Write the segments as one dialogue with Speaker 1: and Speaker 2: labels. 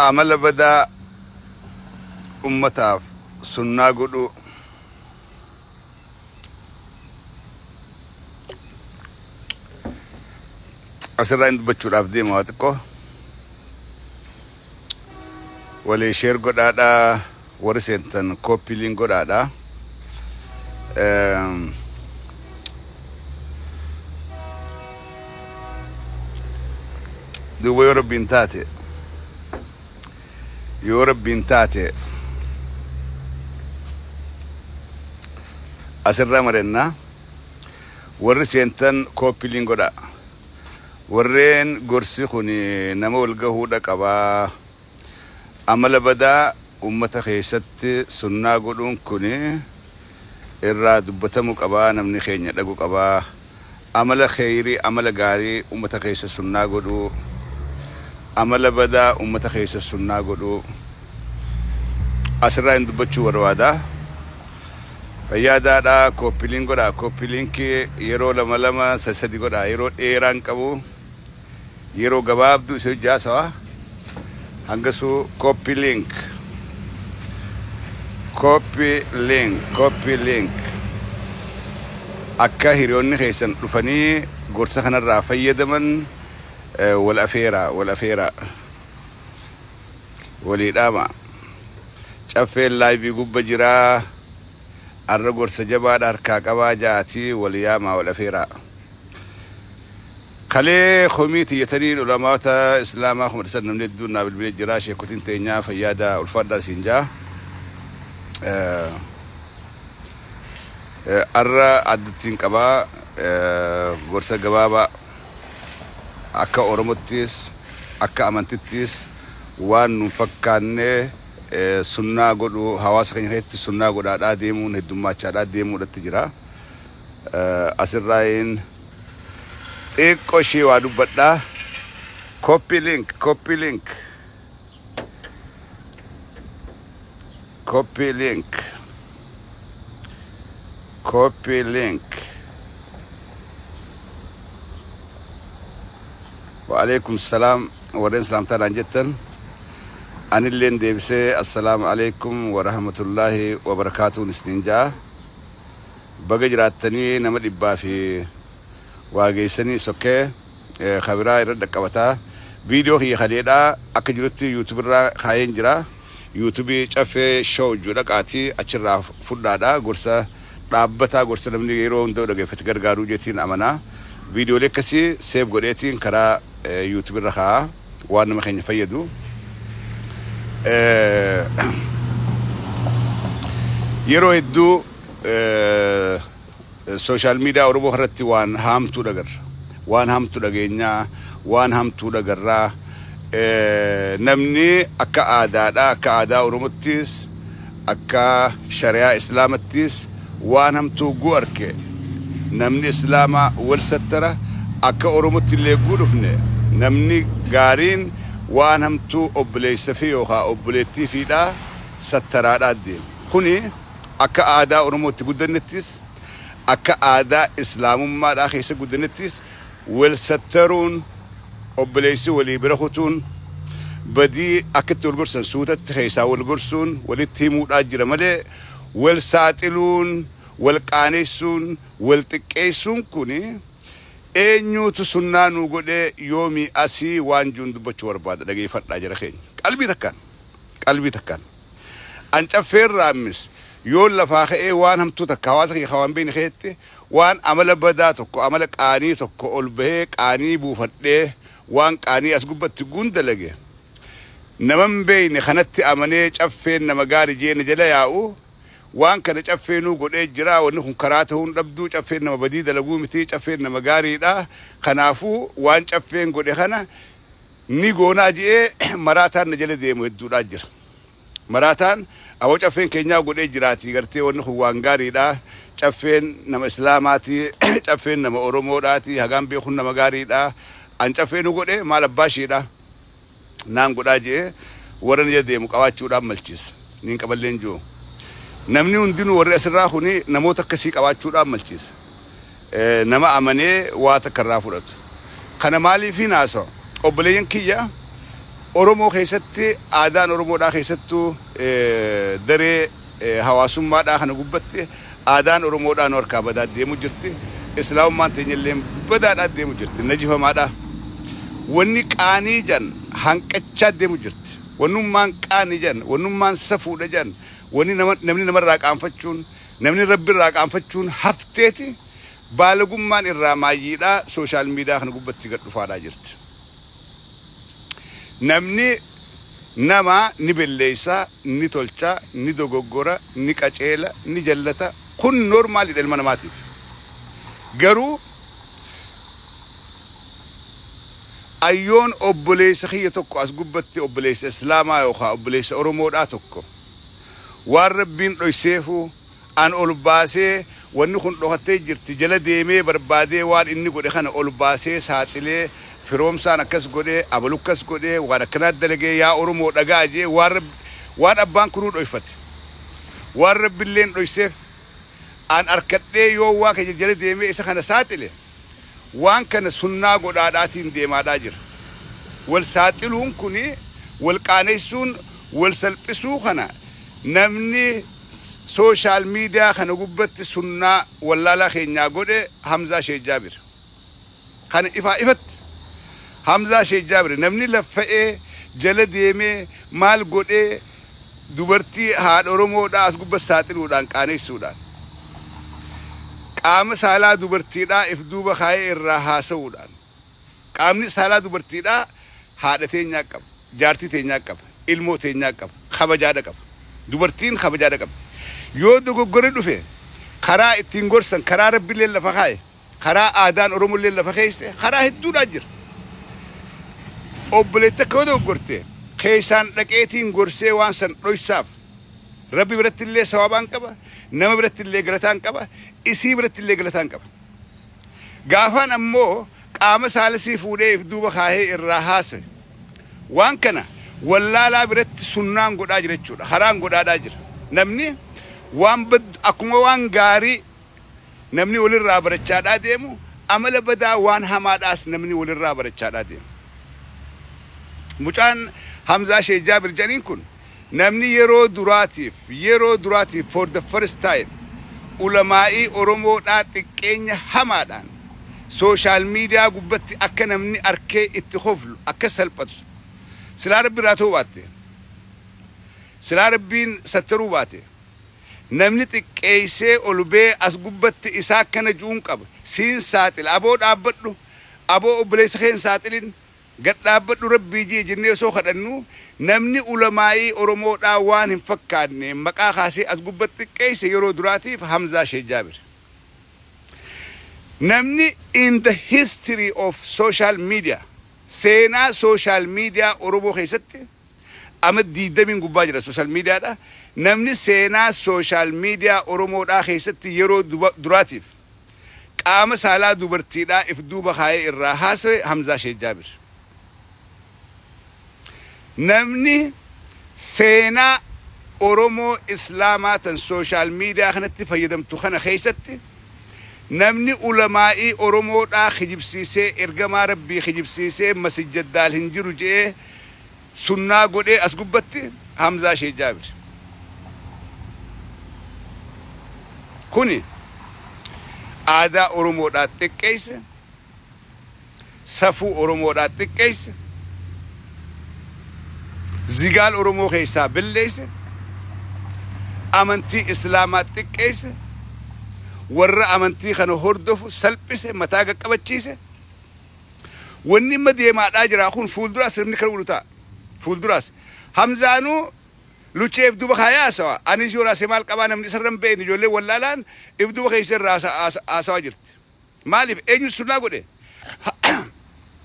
Speaker 1: Amala badaa ummataaf sunnaa godhuu. Asirraa hin dubbachuudhaaf deema waa xiqqoo. Walii sheer godhaadhaa warri seentan kooppiiliin godhaadhaa. Duuba yoo rabbiin taate yoo rabbiin taate asirraa marennaa warri seentan kooppiiliin godhaa. Warreen gorsi kun nama wal gahuudha qabaa. Amala badaa ummata keessatti sunnaa godhuun kun irraa dubbatamu qabaa namni keenya dhagu qabaa. Amala kheyrii amala gaarii ummata keessa sunnaa godhuu. Amala badaa ummata keessa sunnaa godhuu. Asirraa hin dubbachuu barbaada. Fayyaadaadha kooppiliin godhaa kooppiliinkii yeroo lama lama sadi godhaa yeroo dheeraan qabu yeroo gabaabduu isa hojjaasawa hangasuu copy link copy link copy link akka hiriyoonni keessan dhufanii gorsa kanarraa fayyadaman wal afeeraa wal afeeraa walii dhaama caffeen laayivii gubba jiraa arra gorsa jabaadha harkaa qabaa ja'atii wal yaamaa wal afeeraa. Kalee komii tiyyataniin ulamaata islaamaa kuma dhisan namni hedduun naa bilbilee jira sheekotiin teenyaa fayyaada ulfaadhaa siin jaa. Arra addattiin qabaa gorsa gabaabaa akka Oromottis akka amantittis waan nun fakkaanne sunnaa godhu hawaasa keenya keessatti sunnaa godhaadhaa deemuun heddummachaadhaa deemuudhatti jira. Asirraayin xiqqoo ishee waa dubbadhaa. Copy link, copy link. Copy link. Copy link. Wa alaikum salam warreen salaamtaadhaan jettan. Anilleen deebisee assalaamu alaikum wa rahmatullaahi wa barakaatuun isiniin ja'a. Baga jiraattanii nama dhibbaa fi waa geessanii sokkee kabiraa irra dhaqqabataa. Viidiyoo kiyya kaleedhaa akka jirutti yuutuub irraa kaayeen jira. Yuutuubii caffee show juu dhaqaatii achirraa fudhaadha. Gorsa dhaabbataa gorsa namni yeroo hunda dhageeffate gargaaruu jeetiin amanaa. Viidiyoolee akkasii seef godheetiin karaa yuutuub irra kaa'a waan nama keenya fayyadu. Yeroo hedduu sooshaal miidiyaa Oromoo irratti waan haamtuu dhagarra. Waan hamtuu dhageenyaa, waan hamtuu dhagarraa. Namni akka aadaadhaa, akka aadaa Oromottis, akka shari'aa Islaamattis waan hamtuu guu arke namni Islaamaa wal sattara akka Oromotti illee guu dhufne namni gaariin waan hamtuu obboleessa fi yookaan obboleettii fiidhaa sattaraadhaa deema. Kuni akka aadaa Oromootti guddannettis akka aadaa Islaamummaadhaa keessa guddannettis wal sattaruun obboleessi walii bira kutuun badii akka itti wal gorsan suutatti keessaa wal gorsuun walitti himuudhaa jira malee wal saaxiluun wal qaanessuun wal xiqqeessuun kuni eenyuutu sunnaa nuu godhee yoomii asii waan jiruun dubbachuu barbaada dhageeffadhaa jara keenya qalbii takkaan qalbii takkaan an caffeerraa ammis yoo lafaa ka'ee waan hamtuu takka hawaasa kiyya waan beekne keessatti waan amala badaa tokko amala qaanii tokko ol bahee qaanii buufadhee waan qaanii as gubbatti gundalage naman beekne kanatti amanee caffeen nama gaarii jeene jala yaa'u waan kana caffeenuu godhee jira wanni kun karaa ta'uun dhabduu caffeen nama badii dalaguu miti caffeen nama gaariidha kanaafuu waan caffeen godhe kana ni goonaa je'ee maraataan na jala deemu hedduudhaa jira. Maraataan awwa caffeen keenyaa godhee jiraati gartee wanni kun waan gaariidha. Caffeen nama Islaamaati, caffeen nama Oromoodhaati, hagaan beekuun nama gaariidha. An caffeenuu godhe maal abbaa isheedha. Naan godhaa je'ee warra na jala deemu qabaachuudhaan malchiisa. Niin qaballeen jiru. Namni hundinuu warri asirraa kuni namoota akkasii qabaachuudhaan malchiisa. Nama amanee waa takka irraa fudhatu. Kana maaliif hin haasawa? Obboleeyyan kiyya Oromoo keessatti, aadaan Oromoodhaa keessattuu daree hawaasummaadhaa kana gubbatti aadaan Oromoodhaa nu harkaa badaa deemu jirti. Islaamummaan teenyallee badaadhaa deemu jirti. Najifamaadhaa. Wanni qaanii jan hanqachaa deemu jirti. Wannummaan qaanii jan, wannummaan safuudha jan, wanni namni namarraa qaanfachuun, namni rabbirraa qaanfachuun hafteeti baalagummaan irraa maayyiidhaa social media kana gubbatti gad dhufaadhaa jirti. Namni nama ni belleeysa, ni tolcha, ni dogoggora, ni qaceela, ni jallata. Kun normalidha ilma namaatiif. Garuu ayyoon obboleessa kiyya tokko as gubbatti, obboleessa Islaamaa yookaan obboleessa Oromoodhaa tokko, waan Rabbiin dhoyseefuu an ol baasee, wanni kun dhokattee jirti, jala deemee barbaadee, waan inni godhe kana ol baasee saaxilee, firoomsaan akkas godhee, abalukkas godhee, waan akkanaa dalagee, yaa Oromoo dhagaa jee, waan abbaan kunuu dhoyfate, waan Rabbiilleen dhoyseef an arkadhee yoo waa kiyya jala deemee isa kana saaxile, waan kana sunnaa godhaadhaatiin deemaadhaa jira. Wal saaxiluun kuni, wal qaanessuun, wal salphisuu kana namni social media kana gubbatti sunnaa wallaalaa keenyaa godhe Hamzaa Sheek Jaabir. Kana ifaa ifatti Hamzaa Sheek Jaabir namni laffa'ee jala deemee maal godhee dubartii haadha Oromoodhaa as gubbatti saaxiluudhaan, qaanessuudhaan, qaama saalaa dubartiidhaa if duuba kaayee irraa haasa'uudhaan. Qaamni saalaa dubartiidhaa haadha teenyaa qaba, jaartii teenyaa qaba, ilmoo teenyaa qaba, kabajaadha qaba. Dubartiin kabajaadha qaba. Yoo dogoggorri dhufe karaa ittiin gorsan, karaa Rabbiillee lafa kaa'e, karaa aadaan Oromollee lafa keesse, karaa hedduudhaa jira. Obboleetti akka yoo dogoggorte keessaan dhaqeetiin gorsee waan san dhoysaaf, Rabbi biratti illee sawaabaan qaba, nama biratti illee galataan qaba, isii biratti illee galataan qaba. Gaafaan ammoo qaama saalisii fuudhee if duuba kaahee irraa haase, waan kana wallaalaa biratti sunnaan godhaa jira jechuudha. Karaan godhaadhaa jira. Namni waan akkuma waan gaarii namni walirraa barachaadhaa deemu, amala badaa waan hamaadhaas namni walirraa barachaadhaa deemu. Mucaan Hamzaa Sheek Jaabir jedhaniin kun namni yeroo duraatiif, for the first time, ulamaa'ii Oromoodhaa xiqqeenya hamaadhaan social media gubbatti akka namni arkee itti hoflu, akka salphatu, silaa Rabbi irraa ta'uu baatte, silaa Rabbiin sattaruu baate, namni xiqqeessee ol bee as gubbatti isaa akkana ju'uun qaba, siin saaxila, aboo dhaabbadhu, aboo obboleessa kee hin saaxilin, gad dhaabbadhu, Rabbii jee jennee osoo kadhannu, namni ulamaa'ii Oromoodhaa waan hin fakkaanne maqaa kaasee as gubbatti xiqqeesse yeroo duraatiif Hamzaa Sheek Jaabir. Namni in the history of social media, seenaa social media Oromoo keessatti, ama 20n gubbaa jira social mediadha. Namni seenaa social media Oromoodhaa keessatti yeroo duraatiif qaama saalaa dubartiidhaa if duuba kaayee irraa haasawe Hamzaa Sheek Jaabir. Namni seenaa Oromoo Islaamaa tan social media kanatti fayyadamtu kana keessatti namni ulamaa'ii Oromoodhaa kijibsiisee, ergamaa Rabbii kijibsiisee, masijjaddaal hin jiru je'ee sunnaa godhee as gubbatti Hamzaa Sheek Jaabir. Kuni aadaa Oromoodhaa xiqqeesse, safuu Oromoodhaa xiqqeesse, zigaal Oromoo keessaa balleesse, amantii Islaamaa xiqqeesse, warra amantii kana hordofu salphise, mataa qaqqabachiise. Wanni amma deemaadhaa jira kun fuulduraas namni kana godhu ta'a. Fuulduraas. Hamzaanuu lucheef duuba kaayee haasawa. Anis yoo raasee maal qabaa, namni isarra hin beekne, ijoollee wallaalaan if duuba keessa irraa haasawaa jirti. Maaliif? Eenyu sunnaa godhe?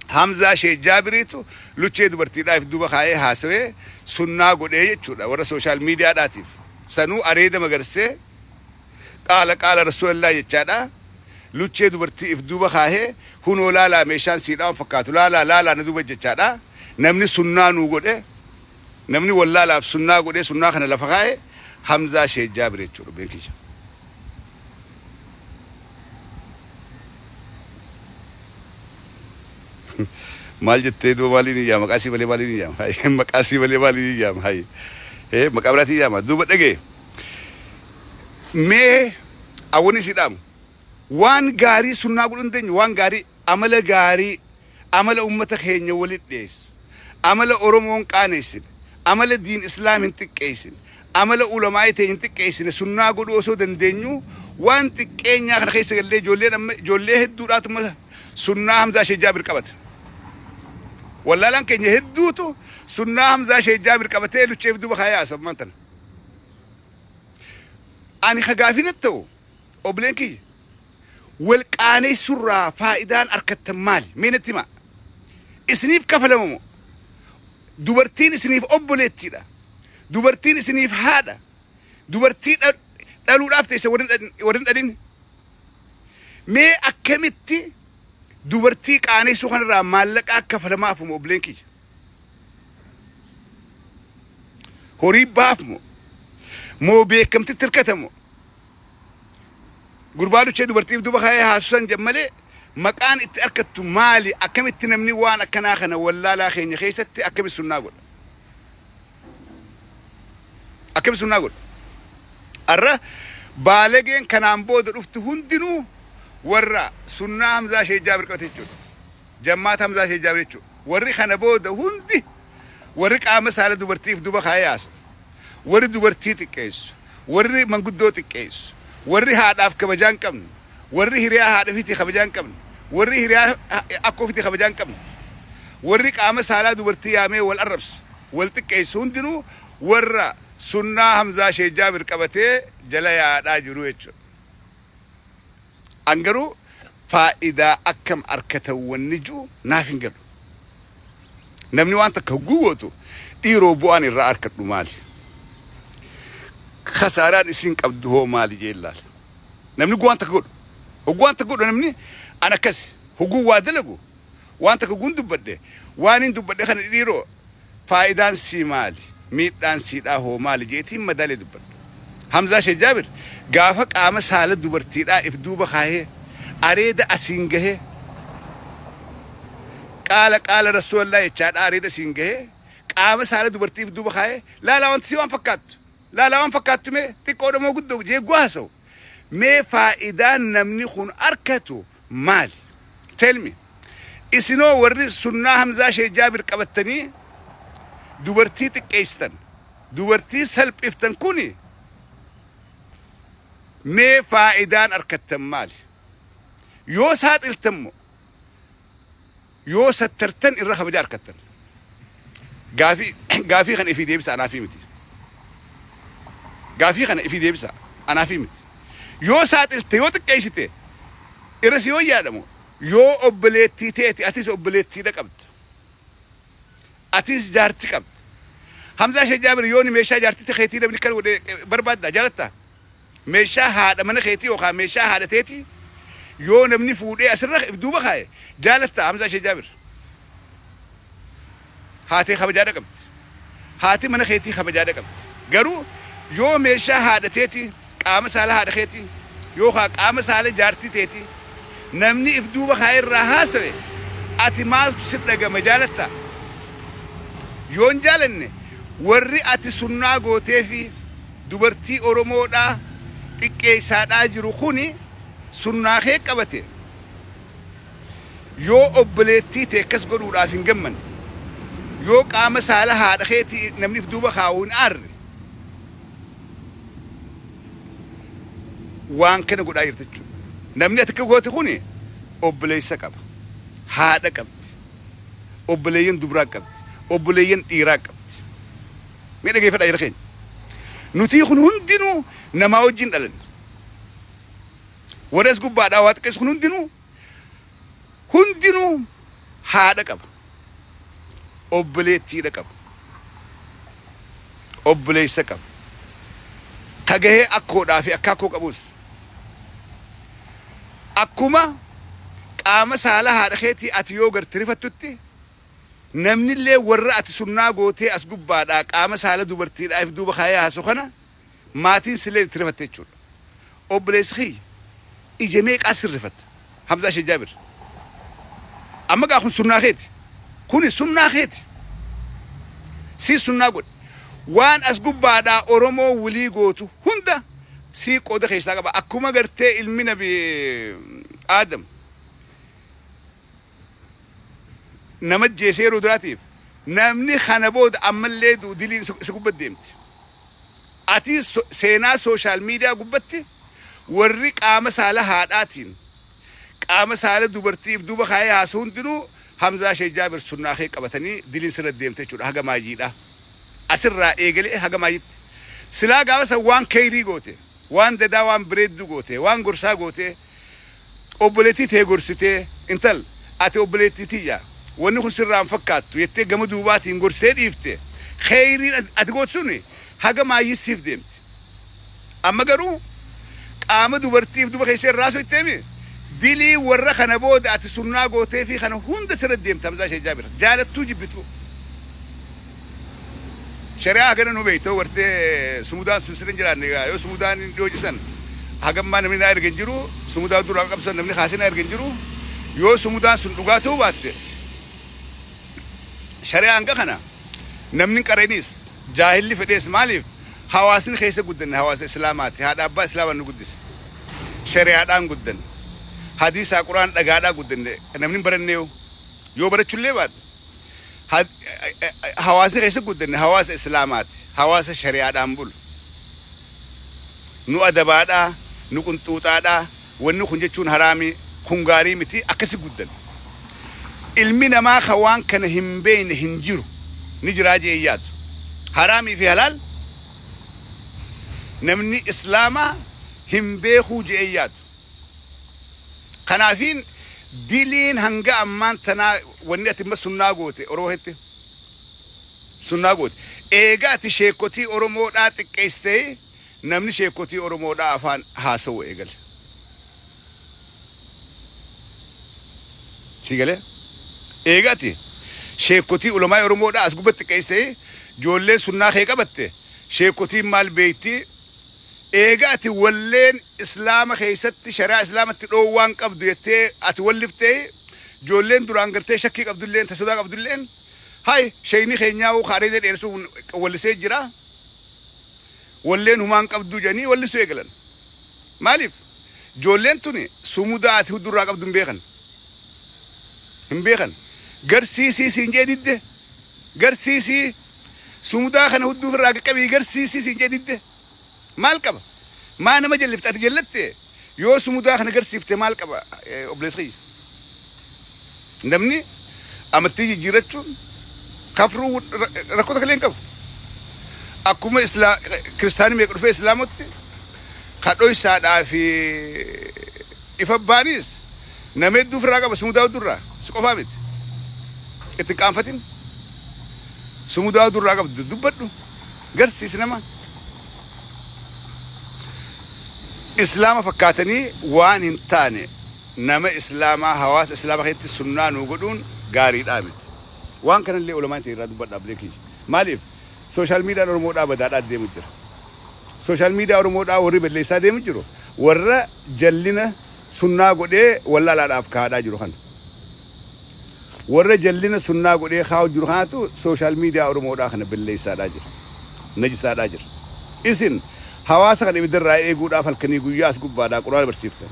Speaker 1: Hamzaa Sheek Jaabiriitu luchee dubartiidhaa if duuba kaayee haasawee sunnaa godhee jechuudha warra social mediadhaatiif. Sanuu areeda magarsee, qaala qaala Rasuulillaa jechaadha. Luchee dubartii if duuba kaahee, hunoo laalaa, meeshaan siidhaa waan fakkaatu laalaa, laalaa na duuba jechaadha. Namni sunnaa nuu godhe, namni wallaalaaf sunnaa godhee sunnaa kana lafa kaa'e Hamzaa Sheek Jaabir jechuudha beekisha. Maal jettee duuba maaliin iyyaa maqaa sii malee maaliin iyyaama hayi maqaa sii malee maaliin iyyaama hayi ee maqaa biraatiin iyyaama duuba dhagee mee awwani sii dhaamu waan gaarii sunnaa godhuu hin dandeenyu waan gaarii amala gaarii amala ummata keenya walitti dhiyeessu amala Oromoon qaaneessine amala diin islaam hin xiqqeessine amala ulamaa'ii ta'e hin xiqqeessine sunnaa godhuu osoo dandeenyu waan xiqqeenyaa kana keessa gallee ijoolleen amma ijoollee hedduudhaatuma sunnaa Hamzaa Sheek Jaabir qabata. Wallaalaan keenya hedduutu sunnaa Hamzaa Sheek Jaabir qabatee lucheef duuba kaayee haasa ammaan tana. Ani ka gaafii natti ta'u obboleen kiyya wal qaaneessurraa faayidaan arkattan maali? Mee natti himaa. Isiniif kafalama moo? Dubartiin isiniif obboleettiidha. Dubartiin isiniif haadha. Dubartii dhaluudhaaf teesse warri hin dhalin. Mee akkamitti dubartii qaaneessuu kanarraa maallaqa akka kafalamaaf moo obboleen kiyya? Horii baaf moo? Moo beekamtitti hirkata moo? Gurbaa luchee dubartiif duba kaayee haasusan jedhan malee maqaan itti arkattu maali? Akkamitti namni waan akkanaa kana wallaalaa keenya keessatti akkamitti sunnaa godha? Akkamitti sunnaa godha? Arra baalageen kanaan booda dhuftu hundinuu warra sunnaa Hamzaa Sheek Jaabir qabate jechuudha. Jammaata Hamzaa Sheek Jaabir jechuudha. Warri kana booda hundi warri qaama saala dubartiif duba kaayee haasa. Warri dubartii xiqqeessu, warri manguddoo xiqqeessu, warri haadhaaf kabajaa hin qabne, warri hiriyaa haadha ofiitii kabajaa hin qabne, warri hiriyaa akkoo ofiitii kabajaa hin qabne, warri qaama saalaa dubartii yaamee wal arrabsu, wal xiqqeessu hundinuu warra sunnaa Hamzaa Sheek Jaabir qabatee jala yaadhaa jiru jechuudha. An garuu faayidaa akkam arkatan wanni ji'u naaf hin galu. Namni waan takka hogguu gootu dhiiroo bu'aan irraa arkadhu maali? Kasaaraan isin qabdu hoo maali jee ilaala. Namni hogguu waan takka godhu. Hogguu waan takka godhu namni an akkas hogguu waa dalagu waan takka hogguun dubbadhe waan hin dubbadhe kana dhiiroo faayidaan sii maali? Miidhaan siidhaa hoo maali jeetiin madaalee dubbadha. Hamzaa Sheek Jaabir gaafa qaama saala dubartiidhaa if duuba kaahee areeda asiin gahee qaala qaala rasuulallaa jechaadha areeda asiin gahee qaama saala dubartii if duuba kaahee laalaa wanti si waan fakkaattu laalaa waan fakkaattu mee xiqqoodha moo guddoo jee haasa'u mee faayidaan namni kun arkatu maali? Tell me. Isinoo warri sunnaa Hamzaa Sheek Jaabir qabattanii dubartii xiqqeessitan dubartii salphiftan kuni mee faayidaan arkattan maali? Yoo saaxiltan moo yoo sattartan irra kabaja arkattan? Gaafii gaafii kana ifii deebisa anaafii miti. Gaafii kana ifii deebisa anaafii miti. Yoo saaxilte yoo xiqqeessite irra si yoo yaadamu yoo obboleettii teeti atis obboleettiidha qabda. Atis jaarti qabda. Hamzaa Sheek Jaabir yooni meeshaa jaartii keetii namni kan godhe barbaadda jaalattaa? Meeshaa haadha mana keetii yookaan meeshaa haadha teetii yoo namni fuudhee asirra duuba kaaye jaalattaa Hamzaa Sheek Jaabir? Haatee kabajaadha qabdi. Haati mana keetii kabajaadha qabdi. Garuu yoo meeshaa haadha teetii qaama saala haadha keetii yookaan qaama saala jaartii teetii namni if duuba kaayee irraa haasawe ati maaltu si dhagama jaalattaa? Yoon jaalanne warri ati sunnaa gootee fi dubartii Oromoodhaa xiqqeessaadhaa jiru kuni sunnaa kee qabate yoo obboleettii tee akkas godhuudhaaf hin gammanne yoo qaama saala haadha keetii namni if duuba kaa'u hin aarre waan kana godhaa jirta jechuudha. Namni ati akka goote kuni obboleessa qaba. Haadha qabdi. Obboleeyyan dubraa qabdi. Obboleeyyan dhiiraa qabdi. Mee dhageeffadhaa jira keenya. Nutii kun hundinuu namaa wajjin dhalanne. Warri as gubbaadhaa waa xiqqeessu kun hundinuu hundinuu haadha qaba. Obboleettiidha qaba. Obboleessa qaba. Ka gahee akkoodhaa fi akkaakoo qabus. Akkuma qaama saala haadha keetii ati yoo garte rifattutti namnillee warra ati sunnaa gootee as gubbaadhaa qaama saala dubartiidhaa if duuba kaayee haasu kana maatiin sillee itti rifatte jechuudha. Obboleessi kiyya ija meeqaa sirrifatta? Hamzaa Sheek Jaabir. Amma gaa kun sunnaa keeti. Kuni sunnaa keeti. Sii sunnaa godhe. Waan as gubbaadhaa Oromoo wulii gootu hunda sii qooda keessaa qaba. Akkuma gartee ilmi nabi Aadam nama jeesee yeroo duraatiif namni kana booda ammallee diliin isa gubbatti deemti. Ati seenaa social media gubbatti warri qaama saala haadhaatiin qaama saala dubartiif duuba kaayee haasu hundinuu Hamzaa Sheek Jaabir sunnaa kee qabatanii diliin sirra deemte jechuudha haga maayyiidha. Asirraa eegalee haga maayyitti. Silaa gaafa san waan keeyrii goote, waan dadaa, waan bireedduu goote, waan gorsaa goote, obboleettii tee gorsitee, intal ati obboleettii tiyya wanni kun sirraa hin fakkaattu jettee gama duubaatiin gorsee dhiifte, keeyriin ati goote suni haga maayyii siif deemti. Amma garuu qaama dubartiif duba keessa irraa soitteemi dilii warra kana booda ati sunnaa gootee fi kana hunda sirra deemta. Hamzaa Sheek Jaabir jaalattuu jibbituu shari'aa hagana nu beeytoo gartee sumudaan sun sirra hin jiraanne. Yoo sumudaan dhiyoo jisan hagammaa namni na erga hin jiru, sumudaa duraa qabsan namni kaasee na erga hin jiru. Yoo sumudaan sun dhugaa ta'uu baatte, shari'aa hanga kana namni hin qareenis jaahilli fedhees. Maaliif? Hawaasni keessa guddanne hawaasa islaamaati. Haadha abbaa islaamaan nu guddise, shari'aadhaan guddanne, hadiisaa quraan dhagaadhaa guddanne. Namni hin baranneeyo yoo barachullee baate, hawaasni keessa guddanne hawaasa islaamaati, hawaasa shari'aadhaan bulu. Nu adabaadhaa, nu qunxuuxaadhaa, wanni kun jechuun haraamii, kun gaarii miti, akkasi guddanne. Ilmi namaa ka waan kana hin beekne hin jiru, ni jiraa jee yaadu. Haraamii fi halaal namni islaamaa hin beekuu jee yaadu. Kanaafiin diliin hanga ammaan tanaa wanni ati amma sunnaa goote, Oromoo hetti sunnaa goote, eega ati sheekotii Oromoodhaa xiqqeessitee, namni sheekotii Oromoodhaa afaan haasa'u eegale. Si galee? Eega ati sheekotii ulamaa Oromoodhaa as gubbatti xiqqeessitee, ijoolleen sunnaa kee qabatte sheekotiin maal beekti? Eega ati walleen islaama keessatti shari'aa islaamatti dhoowwaan qabdu jettee ati walliftee, ijoolleen duraan gartee shakkii qabdulleen, ta sodaa qabdulleen, hay sheeyni keenyaa kaareedee dheersuuf wallisee jira, walleen humaan qabduu jedhanii wallisuu eegalan. Maaliif? Ijoolleen tuni sumudaa ati huddurraa qabdu hin beekan. Hin beekan. Garsiisii siin jee didde. Garsiisii sumudaa kana hudduu ofirraa qaqqabii garsiisii siin jee didde. Maal qaba? Maa nama jallifte? Ati jallatte yoo sumudaa kana garsiifte maal qaba, obboleessa kiyya? Namni amantii jijjiirrachuun kafruu rakkoo takka illee hin qabu. Akkuma kiristaanii meeqa dhufee islaamotti kadhoysaadhaa fi ifa baanis nama hedduu ofirraa qaba sumudaa huddurraa, si qofaa miti. Itti hin qaanfatin. Sumudaa huddurraa qabdu dubbadhu, garsiisi nama. Islaama fakkaatanii waan hin taane nama islaamaa hawaasa islaamaa keessatti sunnaa nuu godhuun gaariidhaa miti. Waan kanallee ulamaan ta'e irraa dubbadhaa beekii. Maaliif? Social mediaan Oromoodhaa badaadhaa deemu jira. Social media Oromoodhaa warri balleessaa deemu jiru warra jallina sunnaa godhee wallaalaadhaaf kaa'adhaa jiru kana. Warra jallina sunnaa godhee kaa'u jiru kanatu social media Oromoodhaa kana balleessaadhaa jira. Najisaadhaa jira. Isin hawaasa kana ibiddarraa eeguudhaaf halkanii guyyaa as gubbaadhaa quraana barsiiftan.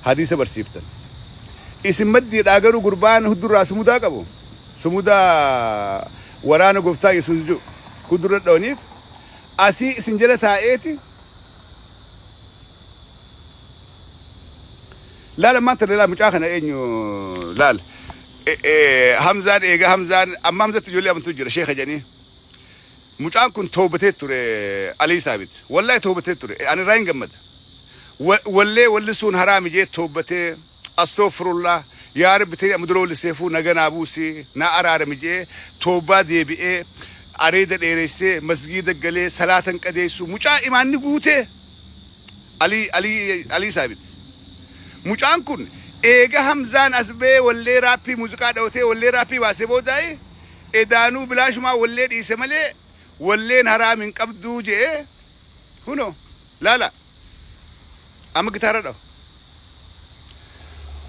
Speaker 1: Hadiisa barsiiftan. Isin maddiidhaa garuu gurbaan huddurraa sumudaa qabu. Sumudaa waraana gooftaa Yesuus jiru huddurra dhawaniif asii isin jala taa'eeti. Laala maanta, laala mucaa kana, eenyu laal. Hamzaan eega Hamzaan amma Hamzatti ijoollee amantuu jira sheeka jedhanii. Mucaan kun toobatee ture, Alii Saabit. Wallahi toobatee ture. Ani irraa hin gammada. Wallee wallisuun haraami jee toobatee, astaghfirullah yaa rabbi ta'e amma dura walliseefuu naga naa buusi naa araarami jee toobaa deebi'ee areeda dheeressee masgiida galee salaatan qadeessu, mucaa imaanni guutee Alii Saabit. Mucaan kun eega Hamzaan as ba'ee wallee raappii muuziqaa dhawatee wallee raappii baasee boodaa'e edaanuu bilaashumaa wallee dhiise malee walleen haraam hin qabduu je'ee, huno laala amma gitaara dhawa.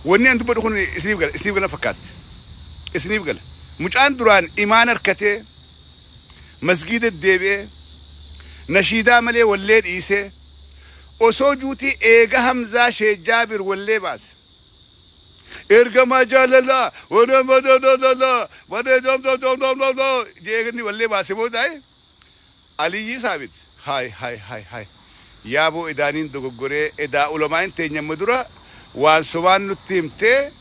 Speaker 1: Wanni an dubbadhu kun isiniif gala, isiniif gala fakkaatti. Isiniif gala. Mucaan duraan imaan harkatee masgiida deebi'ee nashiidaa malee wallee dhiisee osoo juutii eega Hamzaa Sheek Jaabir wallee baase. Ergamaa jaalalaa jeegni wallee baase booda Aliyyi Saabit hay hay hay hay yaaboo edaaniin dogoggoree edaa ulamaan teenyamma dura waan sobaan nutti himtee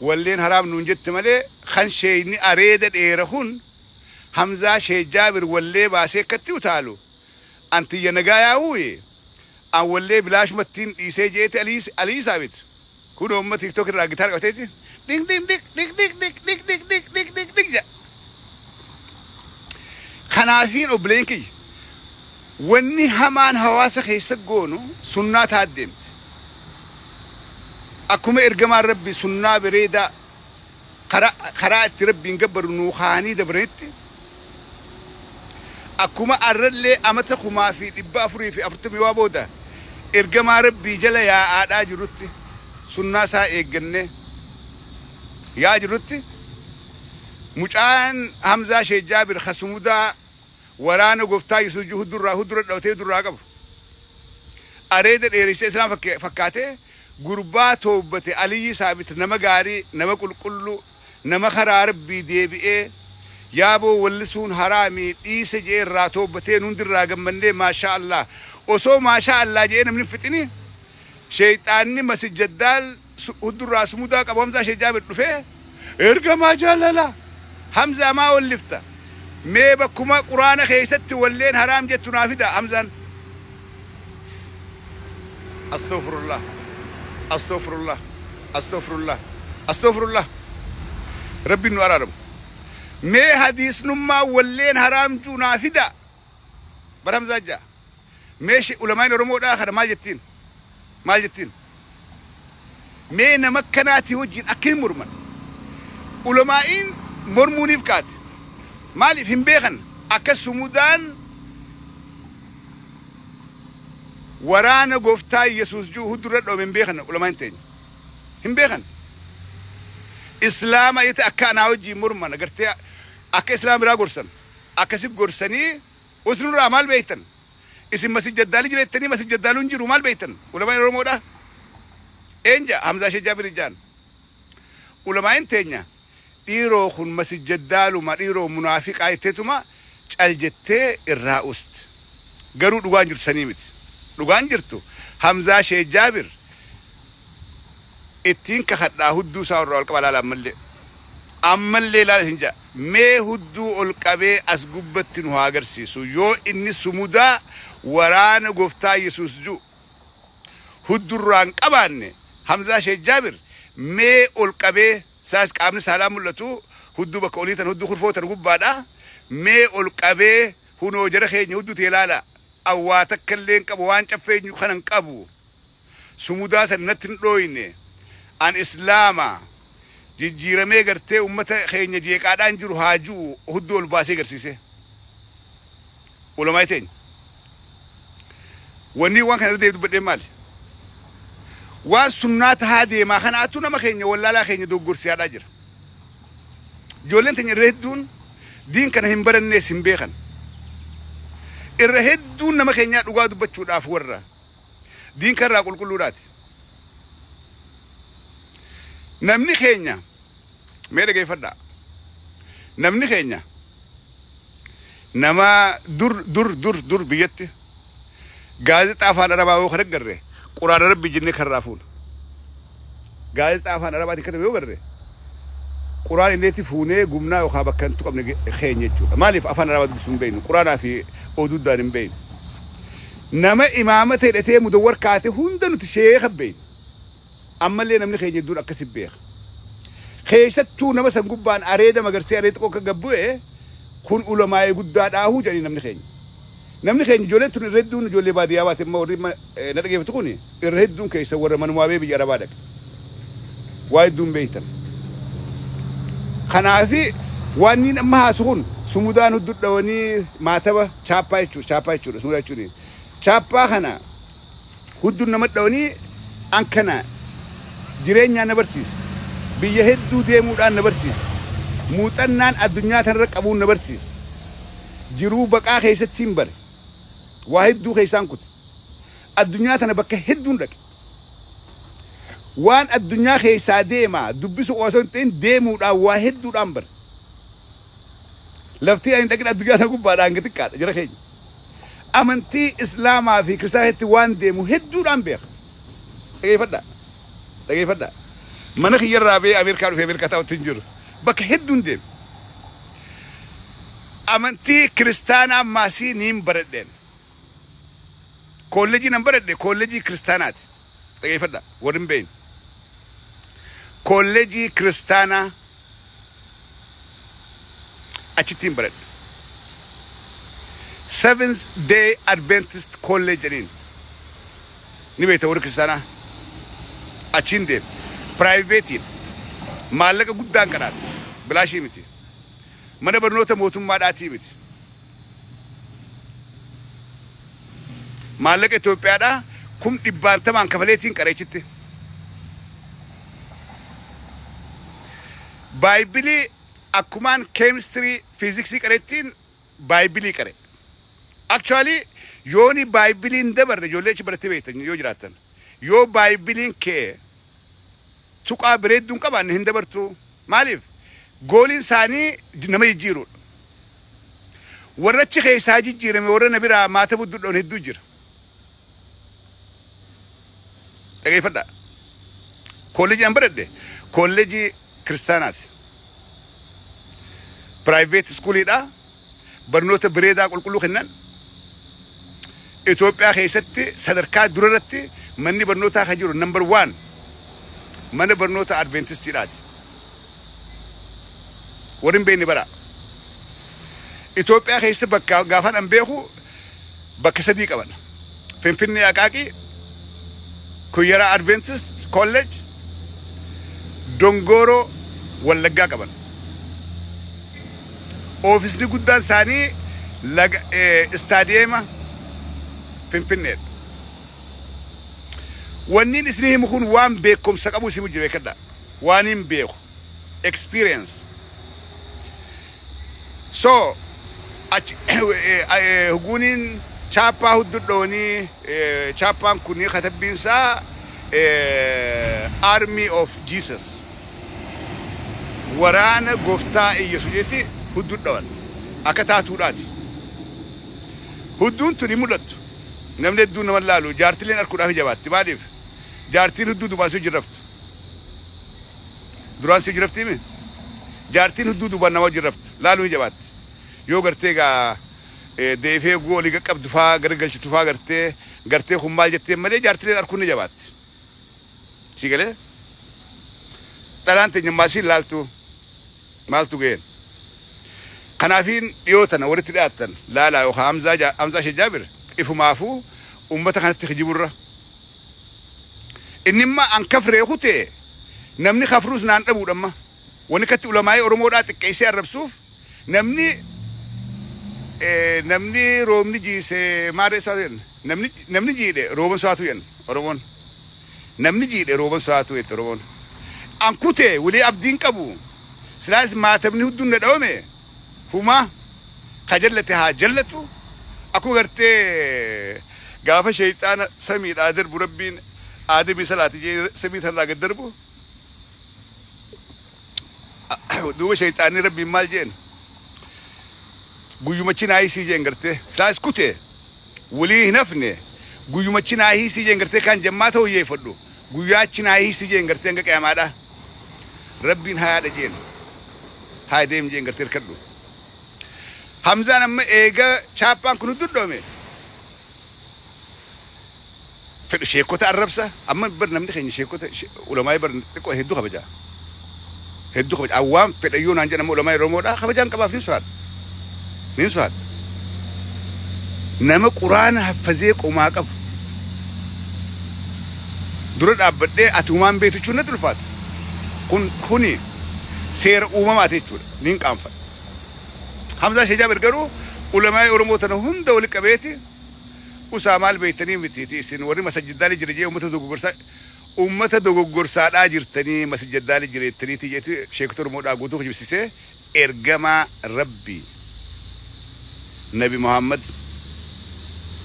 Speaker 1: walleen haraam nuun jette malee kan sheeyni areeda dheera kun Hamzaa Sheek Jaabir wallee baasee akkatti utaalu antiyya nagaa yaa'uuye an wallee bilaashumattiin dhiisee jeete Aliyyi Saabit kun umma TikTok irraa gitaar qabateeti ding ding ding ding ding ding ding ding ding ding ding ding jedha. Kanaafiin obboleen kiyya wanni hamaan hawaasa keessa goonu sunnaa taaddeemti. Akkuma ergamaan rabbi sunnaa bareedaa karaa itti rabbiin gabbaru nuu kaanii dabranitti akkuma arrallee amata 1440 waa booda ergamaa rabbii jala yaa'aadhaa jirutti sunnaa isaa eegganne yaa jirutti mucaan Hamzaa Sheek Jaabir khasumudaa waraana gooftaa Yesuus huddurraa huddura dhawtee durraa qabu areeda dheeressee islaam fakkaatee gurbaa toobbate Aliyyi Saabit nama gaarii nama qulqulluu nama karaa rabbii deebi'ee yaaboo wallisuun haraamii dhiise jee irraa toobbatee hundirraa gammannee maashaa Allah osoo maashaa Allah jee namni fixini sheeyxaanni masijjaddaal huddurraa sumudaa qabu Hamzaa Sheek Jaabir dhufee ergamaa jaalala Hamzaa maa wallifta mee bakkuma quraana keessatti walleen haraam jettu naa fida Hamzaan astaghfirullah astaghfirullah astaghfirullah astaghfirullah rabbiin nu araaramu mee hadiisnummaa walleen haraam juu naa fida bar Hamzaa jaa mee ulamaan Oromoodhaa kana maal jettiin maal jettiin mee nama akkanaatii wajjin akka hin morman ulamaa'iin mormuuniif kaate maaliif hin beekan akka sumudaan waraana gooftaa Yesuus jiru huddurra dhoome hin beekan ulamaan teenya hin beekan islaama yete akka anaa wajjin morman agartee akka islaama biraa gorsan akkasi gorsanii usnurraa maal beektan isin masijjaddaali jireettanii masijjaddaaluun jiru maal beektan ulamaan Oromoodha eenja Hamzaa Sheek Jaabir jaan ulamaan teenya dhiiroo kun masijjaddaaluma dhiiroo munaafiqaa jetteetuma cal jettee irraa uste garuu dhugaan jirtu sanii miti dhugaan jirtu Hamzaa Sheek Jaabir ittiin kakadhaa hudduu isaa irraa ol qaba laala ammallee ammallee laala isin jaa mee hudduu ol qabee as gubbatti nu haa agarsiisu yoo inni sumudaa waraana gooftaa Yesuus jiru huddurraan qabaanne Hamzaa Sheek Jaabir mee ol qabee saas qaamni saalaa mul'atu hudduu bakka olii tan hudduu kurfoo tan gubbaadha mee ol qabee hunoo jara keenya hudduu ta'e laala awwaa takka illee hin qabu waan caffeenyu kana hin qabu sumudaa san natti hin dhooyne an islaama jijjiiramee gartee ummata keenya jeeqaadhaan jiru haa ji'u hudduu ol baasee garsiise ulamaa teenya wanni waan kana irra deebi dubbadheen maali waan sunnaa tahaa deemaa kanaatu nama keenya wallaalaa keenya doggorsiyaadhaa jira ijoolleen teenya irra hedduun diin kana hin barannees hin beekan irra hedduun nama keenyaa dhugaa dubbachuudhaaf warra diin kanarraa qulqulluudhaati namni keenya mee dhageeffadhaa namni keenya nama dur dur dur dur biyyatti gaazexaa afaan arabaa yoo kan agarre quraana rabbi jennee karraa fuuna gaazexaa afaan arabaatiin katabe yoo garre quraan illeetti fuunee gumnaa yookaan bakka hin tuqamne keenya jechuudha maaliif afaan arabaa dubbisuu hin beeknu quraanaa fi oduuddaan hin beeknu nama imaamata hidhatee mudawwar kaate hunda nuti sheeka beeknu ammallee namni keenya hedduun akkasi beeka keessattuu nama san gubbaan areeda magarsee areeda xiqqoo akka gabbu'e kun ulamaa'ee guddaadhaahuu jedhanii namni keenya namni keenya ijoolleen tun irra hedduun ijoollee baadiyyaa baate amma warri na dhageeffatu kun irra hedduun keessa warra manumaa bee biyya arabaa dhaqe waa hedduun beektan kanaafi waan niin amma haasu kun sumudaan hudduu dhawanii maataba chaappaa jechuudha chaappaa jechuudha sumudaa jechuudha chaappaa kana hudduun nama dhawanii an kana jireenyaan na barsiisa biyya hedduu deemuudhaan na barsiisa Muuxannaan addunyaa tanarra qabuun na barsiisa. Jiruu baqaa keessatti hin bare. Waa hedduu keessaan kute. Addunyaa tana bakka hedduun dhaqe. Waan addunyaa keessaa deemaa dubbisu osoo hin ta'in deemuudhaan waa hedduudhaan bare. Laftii ani dhaqin addunyaa tana gubbaadhaan xiqqaadha jara keenya. Amantii Islaamaa fi Kiristaanatti waan deemu hedduudhaan beeka. Dhageeffadhaa. Dhageeffadhaa. Mana kiyyarraa ba'ee Ameerikaa dhufee Ameerikaa taa'utti hin jiru. Bakka hedduun deeme. Amantii Kiristaanaa maasii niin baradheen. Koolleejii nan baradhe koolleejii Kiristaanaati. Dhageeffadhaa. Warri hin beekne. Koolleejii Kiristaanaa achittiin baradhe. Seventh Day Adventist College jedhaniin. Ni beekta warri Kiristaanaa. Achiin deeme. Privateiin. Maallaqa guddaan qaraate. Bilaashii miti. Mana barnoota mootummaadhaatii miti. Maallaqa Itoophiyaadhaa 100,000 kafaleetiin qareechitti. Baaybilii akkumaan keemistirii fiiziksii qareettiin baaybilii qare. Actually yooni baaybiliin dabarre ijoollee achi barattee beektan yoo jiraattan. Yoo baaybiliin kee tuqaa bareedduu hin qabaanne hin dabartu. Maaliif? Goaliin isaanii nama jijjiiruudha. Warra achi keessaa jijjiirame warra na biraa maata buddudhoon hedduu jira. Dhageeffadhaa. Koolleejii an baradhe koolleejii Kiristaanaati. Private schooliidha. Barnoota bareedaa qulqulluu kennan. Itoophiyaa keessatti sadarkaa durarratti manni barnootaa kan jiru number one mana barnoota Adventistiidhaati. Warri hin beekne bara. Itoophiyaa keessa bakka gaafan an beeku bakka sadii qaban. Finfinnee Aqaaqii, Kuyyara Adventist College, Dongoroo Wallaggaa qaban. Oofisni guddaan isaanii laga istaadiyeema Finfinneedha. Wanniin isinii himu kun waan beekumsa qabu isin jira beekadha. Waan hin beeku. Experience. So, achi huguuniin chaappaa huddudhoonii chaappaan kun katabbiinsaa Army of Jesus. Waraana gooftaa Iyyasuusiiti huddudhoon akka taatuudhaati. Hudduun tun hin mul'attu. Namni hedduun nama laalu jaartileen arguudhaaf jabaatti. Maaliif? Jaartiin hudduu duubaan si jirraftu. Duraan si jirrafti himi? Jaartiin hudduu duubaan nama jirraftu. Laaluu hin jabaatti. Yoo gartee gaa deefee guu olii qaqqabdu faa garagalchitu faa gartee kun maal jetteen malee jaartileen arguun ni jabaatti. Si galee? Dhalaan teenya maasiin laaltu maaltu ga'een? Kanaafiin dhiyoo tana walitti dhiyaattan laalaa yookaan Hamzaa Shee Jaabir ifumaafuu uummata kanatti kijiburra. Inni imma an kafree kutee namni kafruus naan dhabuudha amma. Wanni katti ulamaa'ee Oromoodhaa xiqqeessee arrabsuuf namni roobni jiise maarree so'atu jenna. Namni jiidhe rooban so'atu jenna Oromoon. Namni jiidhe rooban so'atu jette Oromoon. An kutee walii abdiin qabu. Silaas maatamni hunduu na dhawame huma ka jallate haa jallatu. Akkuma gartee gaafa sheeyxaana samiidhaa darbu Rabbiin aadamii salaati jee samii tanarraa gad darbu. Duuba sheeyxaanni Rabbiin maal jeen? Guyyumachi naa hiisii jeen gartee. Silaas kutee walii hin hafne guyyumachi naa hiisii jeen gartee kan jammaa ta'u yeeffadhu. Guyyaachi naa hiisii jeen gartee hanga qiyamaadhaa. Rabbiin hayaadha jeen. Haa deem jeen gartee hirkadhu. Hamzaan amma eega chaappaan kun duddoome. Fedhu sheekota arrabsa. Amma bar namni keenya sheekota ulamaa bar xiqqoo hedduu kabaja. Hedduu kabaja. Awwaam fedha yoo naan jedhamu ulamaa Oromoodha kabajaan qabaaf ni sodaadha. Ni sodaadha. Nama Quraana haffazee qomaa qabu. Dura dhaabbadhee ati uumaan beektu jechuun natti ulfaata. Kun kuni seera uumamaati jechuudha. Niin qaanfadha. Hamzaa Shee Jaabir garuu ulamaa Oromoo tana hunda wali qabeeti usaa maal beektanii miti isin warri masajjidaalee jira jee uummata dogoggorsaadhaa jirtanii masajjidaalee jireettaniiti jeeti sheekota Oromoodhaa guutuu kijibsiisee. Ergamaa Rabbii Nabi Muhammad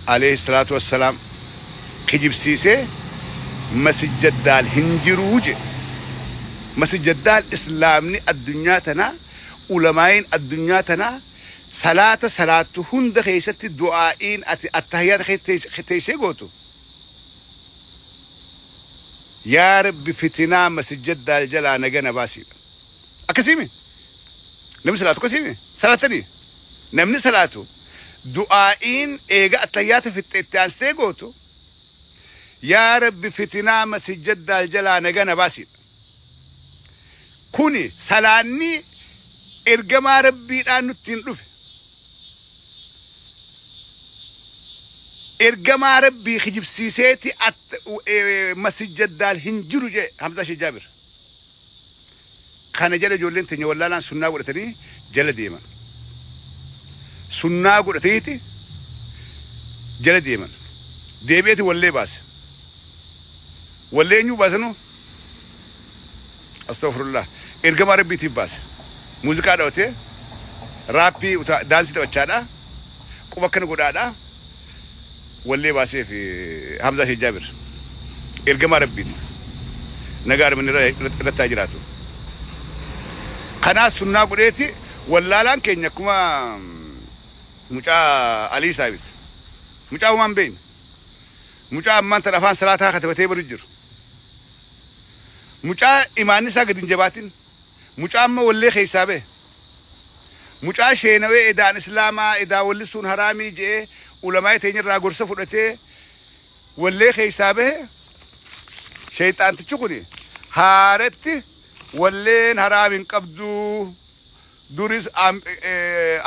Speaker 1: alayhi salaatu wassalaam kijibsiisee masijjaddaal hin jiruu jedhe. Masijjaddaal islaamni addunyaa tanaa, ulamaa'iin addunyaa tanaa salaata salaattu hunda keessatti du'aa'iin ati attahiyyaata teessee gootu, yaa Rabbi fitinaa masijjaddaal jalaa nagana baasiidha. Akkasiimi? Namni salaatu akkasiimi? Salaatanii? Namni salaatu du'aa'iin eega attahiyyaata fixxe itti aansitee gootu, yaa Rabbi fitinaa masijjaddaal jalaa nagana baasiidha. Kuni salaanni ergamaa Rabbiidhaan nutti hin dhufe. Ergamaa Rabbii kijibsiiseeti masijjaddaal hin jiru jee Hamzaa Sheekh Jaabir. Kana jala ijoolleen teenya wallaalaan sunnaa godhatanii jala deeman. Sunnaa godhataniiti jala deeman. Deebi'eeti wallee baase. Wallee eenyuu baasanuu? Astaghfirullah. Ergamaa Rabbiitiif baase. Muuziqaa dhawatee, raappii daansii taphachaadha, quba akkana godhaadha. Wallee baasee fi Hamzaa Sheekh Jaabir. Ergamaa Rabbiitiif. Nagaa armanni irratti haa jiraatu. Kanaaf sunnaa godheeti wallaalaan keenya akkuma mucaa Alii Saabit. Mucaa homaa hin beekne. Mucaa ammaan tan afaan salaataa katabatee baru jiru. Mucaa imaanni isaa gadi hin jabaatin. Mucaa amma wallee keessaa bahe. Mucaa sheenawee edaan islaamaa edaa wallisuun haraamii je'ee ulamaa'ii teenya irraa gorsa fudhatee wallee keessaa bahe. Sheyxaantichi kuni haaratti walleen haraam hin qabdu, duris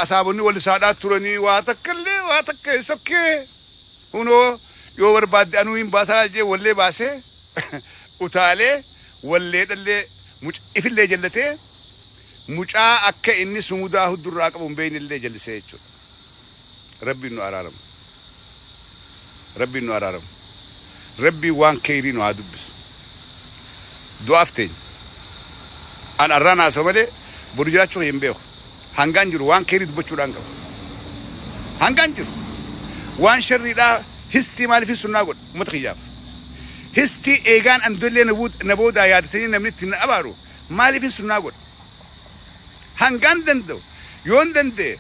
Speaker 1: asaabonni wallisaadhaa turanii, waa takka illee waa takka hin sokkee, hunoo yoo barbaadde anuu hin baasaa jee wallee baasee utaalee walleedhallee ifillee jallatee mucaa akka inni sumudaa huddurraa qabu hin beeknellee jallisee jechuudha. Rabbiin nu araaramu. Rabbiin nu araaramu. Rabbiin waan keeyrii nu haa dubbisu. Du'aaf teenya. An arraan haasa'u malee boru jiraachuu kiyya hin beeku. Hangaan jiru waan keeyrii dubbachuudhaan qaba. Hangaan jiru. Waan sharriidhaa histii maaliif sunnaa godha uummata kiyyaaf. Histii eegaan an dollee na boodaa yaadatanii namni ittiin na abaaru maaliif sunnaa godha. Hangaan danda'u yoon danda'e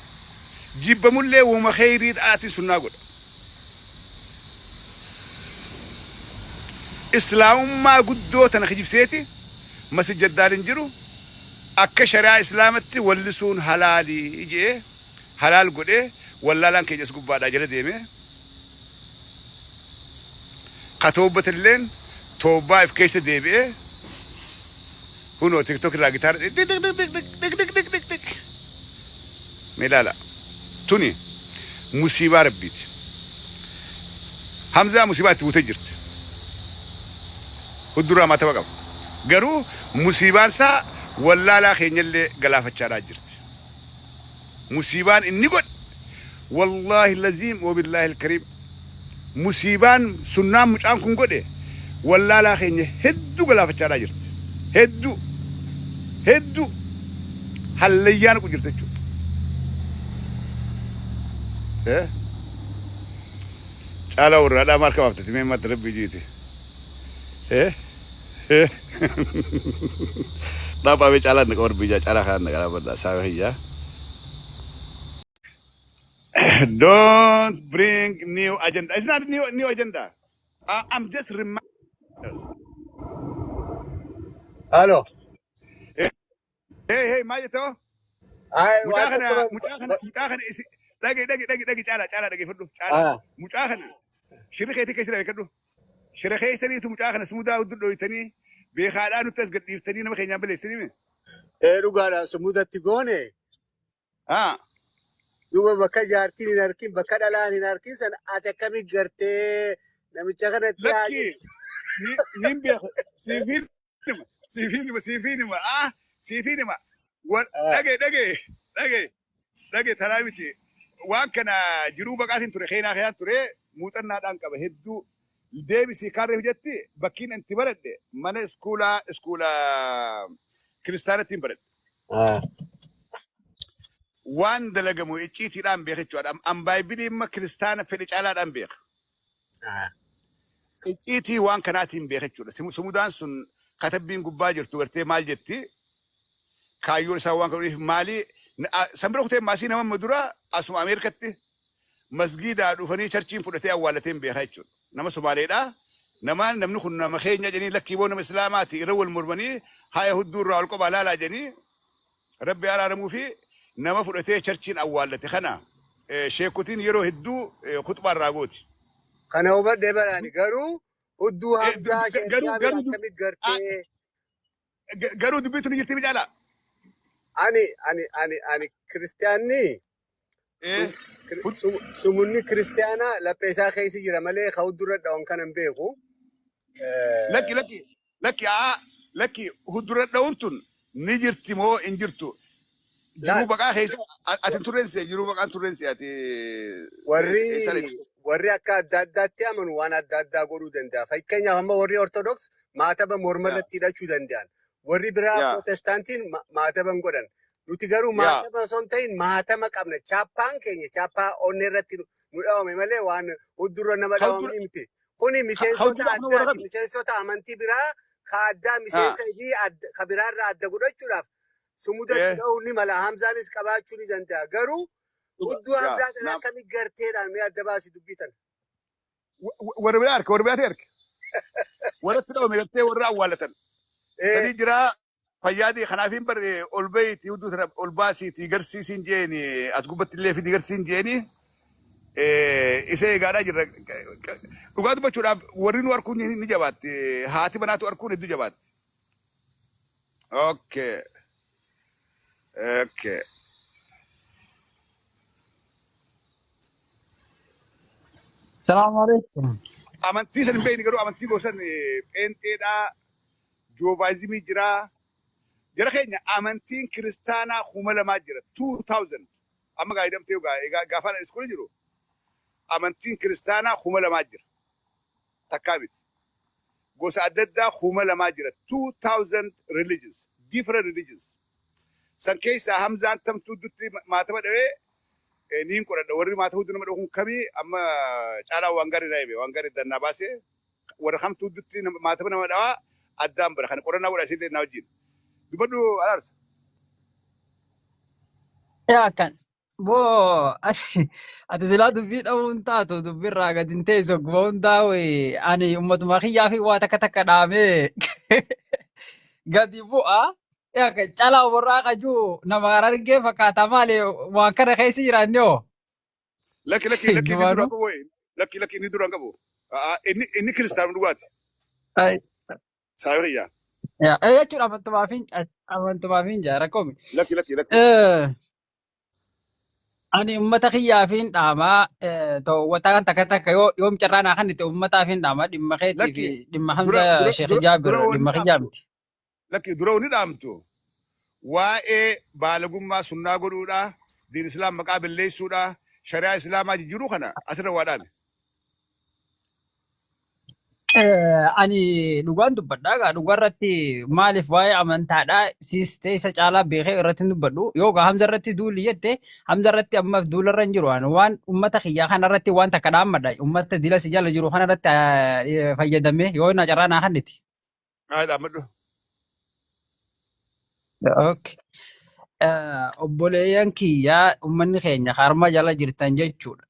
Speaker 1: jibbamullee woma keeyriidhaatiin sunnaa godha. Islaamummaa guddoo tana kijibseeti masijjaddaal hin jiru, akka shari'aa islaamatti wallisuun halaalii je'ee halaal godhee wallaalaan keenya as gubbaadhaa jala deemee ka toobbatalleen toobbaa if keessa deebi'ee hunoo TikTok irraa gitaara dik dik dik dik dik dik dik dik dik. Mee ilaala, tuni musiibaa Rabbiiti. Hamzaa musiibaa itti buutee jirti. Huddurraa maataba qaba. Garuu musiibaan isaa wallaalaa keenyallee galaafachaadhaa jirti. Musiibaan inni godhe, wallaahi laziim wabillaahi alkariim, musiibaan sunnaan mucaan kun godhe wallaalaa keenya hedduu galaafachaadhaa jirti. Hedduu hedduu hallayyaa naqu jirti jechuudha. Caalaa warraadhaa maal kabaaftati mee madda Rabbii jiiti. Dhaabaa mee caalaa naqa warbii jaa caalaa kanaan naqa dhaabadha saaba hiyyaa. Don't bring new agenda. It's not new agenda. I'm just reminding us.
Speaker 2: Halo.
Speaker 1: Hey, hey, maal jettoo?
Speaker 2: Ay,
Speaker 1: Mucaa
Speaker 2: waan
Speaker 1: kana,
Speaker 2: tokko
Speaker 1: mucaa kana, mucaa kana isi dhage dhage dhage dhage, caalaa caalaa dhageeffadhu caalaa. Mucaa kana shirri keetii keessa dhageeffadhu. Shira keessaniitu mucaa kana sumudaa hudduu dhoytanii beekaadhaa nutti as gadhiiftanii nama keenyaan balleessanii mi?
Speaker 2: Ee, dhugaadha, sumudatti goone. Duuba bakka jaartiin hin harkin, bakka dhalaan hin harkin sana ati akkami gartee namicha kanatti haa
Speaker 1: Lakki niin beeku, siifin hima, siifin hima, siifin hima, siifin hima. Dhage dhage dhage dhage, taraa miti, waan kana jiruu baqaatiin ture, keenaa keenyaan ture, muuxannaadhaan qaba hedduu. Deebisii kaarree jetti bakkiin itti baradhe mana iskuulaa, iskuula kiristaanattiin baradhe. Waan dalagamu icciitiidhaan beeka jechuudha. An Baaybilii imma kiristaana fedhe caalaadhaan beeka. Icciitii waan kanaatiin beeka jechuudha. Sumudaan sun katabbiin gubbaa jirtu gartee maal jetti? Kaayyoon isaa waan godhuuf maali? San bira kutee maasii nama dura asuma Ameerikatti masgiidaa dhufanii churchiin fudhatee awwaalatee hin beeka jechuudha. Nama Somaaleedha. Nama namni kun nama keenya jedhanii, lakkii boo nama Islaamaati irra wal mormanii, haya hudduu irraa ol qophaa laalaa jedhanii, Rabbi araaramuu fi nama fudhatee churchiin awwaallate kana sheekotiin yeroo hedduu khuxbaa irraa gooti.
Speaker 2: Kana hubadhee baraani garuu hudduu Hamzaa Sheekh
Speaker 1: Garuu
Speaker 2: Jaabir
Speaker 1: garuu
Speaker 2: akkamit gartee
Speaker 1: garuu dubbiitu ni jirti micaala.
Speaker 2: Ani kiristaanni sumunni kiristaanaa laphee isaa keessa jira malee ka huddurra dha'uun kana hin beeku.
Speaker 1: Lakki, lakki, lakki, aa, lakki, huddura dha'uun tun ni jirti moo hin jirtu? Jiruu baqaa keessa ati hin turreense, jiruu baqaan turreense ati.
Speaker 2: Warri warri akka adda addaatti amanu waan adda addaa godhuu danda'a. Fakkeenyaaf amma warri Ortodoks maataba morma irratti hidhachuu danda'an. Warri biraa Protestaantiin maataba hin godhan. Nuti garuu maataba osoo hin ta'in maatama qabna. Chaappaan keenya chaappaa onnee irratti nu dhawame malee waan huddurra nama dhawamni miti. Kuni miseensota
Speaker 1: Huddura warra
Speaker 2: addaati.
Speaker 1: kami?
Speaker 2: Miseensota amantii biraa ka addaa miseensa fi ka biraarraa adda godhachuudhaaf sumuda itti dha'uun ni mala. Hamzaanis qabaachuu ni danda'a. Garuu hudduu Hamzaa sana akkamii garteedhaan mee adda baasi dubbii tana.
Speaker 1: Warra biraa harka, warra biraati harka. Warratti dhawame gartee warra awwaalatan. Sadii jiraa fayyaadii kanaaf hin barre ol bahiitii hudduu sana ol baasiitii garsiisiin jeeni, as gubbatti illee fidi garsiin jeeni, isa eegaadhaa jirra. Dhugaa dubbachuudhaaf warri nu arguun ni jabaatti. Haati manaatu arguun hedduu jabaatti. Okay. Okay.
Speaker 3: السلام عليكم.
Speaker 1: Amantii san hin beekni, garuu amantii gosan pheenxeedhaa, joovaayizimii jiraa. Jara keenya, amantiin kiristaanaa 2000 jira. 2000. Amma gaa hidhamtee gaa gaafa iskoolii jiru. Amantiin kiristaanaa 2000 jira. Takkaa miti. Gosa adda addaa 2000 jira. 2000 religions. Different religions. San keessaa Hamzaan tamtuu dutti maatama dhawee niin qoradha. Warri maata hudduu nama dhahu kun kamii? Amma caalaa waan gaarii naa hime. Waan gaarii dannaa baasee warra kamtuu dutti maatama nama dhawaa addaan bara. Kana qorannaa godha isin naa wajjin. Dubbadhu, Araarsa.
Speaker 3: Yaa kan boo ati silaa dubbii dhabuun taatu dubbirraa gadi hin teessu oguma hundaa'u, ani ummatuma kiyyaa fi waa takka takka dhaamee gadi bu'a. Yaa kan calaa warraa qajuu nama argee fakkaata, maali waan kana keessa jiraanne hoo?
Speaker 1: Lakki, lakki, lakki, inni duraan
Speaker 3: Dubaanuu.
Speaker 1: qabu wayi. Lakki, lakki, inni duraan qabu. Inni kiristaanuma dhugaati. Saayiriyyaa.
Speaker 3: Yaa jechuun amantumaaf hin jaa rakkoo miti.
Speaker 1: Lakki, lakki, lakki.
Speaker 3: Ani ummata kiyyaaf hin dhaamaa, wata kan takka takka yoo yoom carraa naa kennite ummataaf hin dhaamaa, dhimma keetii fi
Speaker 1: Lakki
Speaker 3: dhimma
Speaker 1: dura
Speaker 3: Hamza
Speaker 1: dura
Speaker 3: Sheekh
Speaker 1: dura
Speaker 3: Jaabir
Speaker 1: dura wanni
Speaker 3: dhimma kiyyaa
Speaker 1: dhaamtu.
Speaker 3: miti.
Speaker 1: Lakki, dura wanni dhaamtu waa'ee baalagummaa sunnaa godhuudha, diin islaam maqaa balleessuudha, shari'aa islaamaa jijjiiruu kana asirra waa dhaame.
Speaker 3: Ani dhugaan dubbadha. Egaa dhugaa irratti maaliif waa'ee amantaadhaa siis ta'e isa caalaa beekee irratti hin dubbadhu. Yoo gaa Hamza irratti duuli jette, Hamza irratti ammaaf duularra hin jiru. Ani waan ummata kiyyaa kana irratti waan takka dhaammadha. Ummata dila si jala jiru kana irratti fayyadamee yoo na carraa naa kennite.
Speaker 1: Haa, dhaammadhu.
Speaker 3: Okay. Obboleeyyan kiyyaa, uummanni keenya harma jala jirtan jechuudha.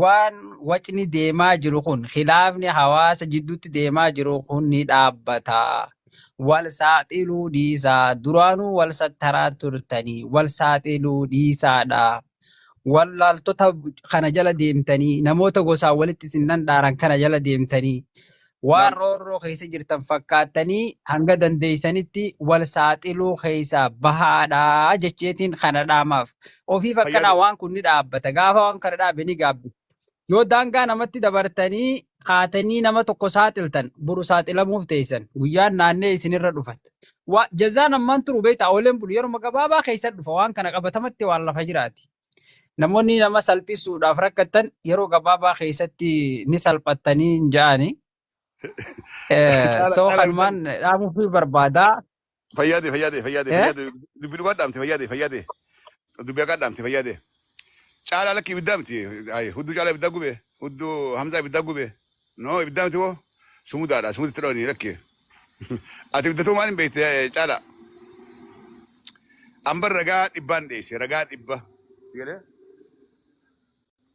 Speaker 3: Waan wacni deemaa jiru kun, khilaafni hawaasa jidduutti deemaa jiru kun ni dhaabbata. Wal saaxiluu dhiisaa. Duraanuu wal sattaraa turtanii wal saaxiluu dhiisaadha. Wallaaltota kana jala deemtanii, namoota gosaan walitti isin dandaaran kana jala deemtanii waan roorroo keessa jirtan fakkaattanii hanga dandeessanitti wal saaxiluu keessaa bahaadha jecheetiin kana dhaamaaf. Ofiif akkanaa
Speaker 1: Fayyadu.
Speaker 3: waan kun ni dhaabbata. Gaafa waan kana dhaabe ni gaabbi. Yoo daangaa namatti dabartanii kaatanii nama tokko saaxiltan, boru saaxilamuuf teessan, guyyaan naannee isinirra dhufat. Jazaan ammaan turu beektaa ooleen bulu yeroo gabaabaa keessa dhufa, waan kana qabatamatti waan lafa jiraati. Namoonni nama salphisuudhaaf rakkatan yeroo gabaabaa keessatti ni salphattanii hin ja'ani.
Speaker 1: Caala
Speaker 3: So
Speaker 1: caala
Speaker 3: kanumaan dhaamuuf barbaada.
Speaker 1: Fayyaade, fayyaade, fayyaade.
Speaker 3: Eh?
Speaker 1: Fayyaade, dubbii dhugaa dhaamte, fayyaade, fayyaade. Dubbii akka dhaamte fayyaade. Caalaa lakki ibiddaa miti. Ay, hudduu caalaa ibiddaa gube. Hudduu Hamzaa ibiddaa gube. No, ibiddaa miti hoo. Sumudaadha. Sumuditti dhooni lakki. Ati ibiddatuu maal hin beekte caalaa? Ambar ragaa dhibbaan dhiyeesse. Ragaa dhibba. Sigalee?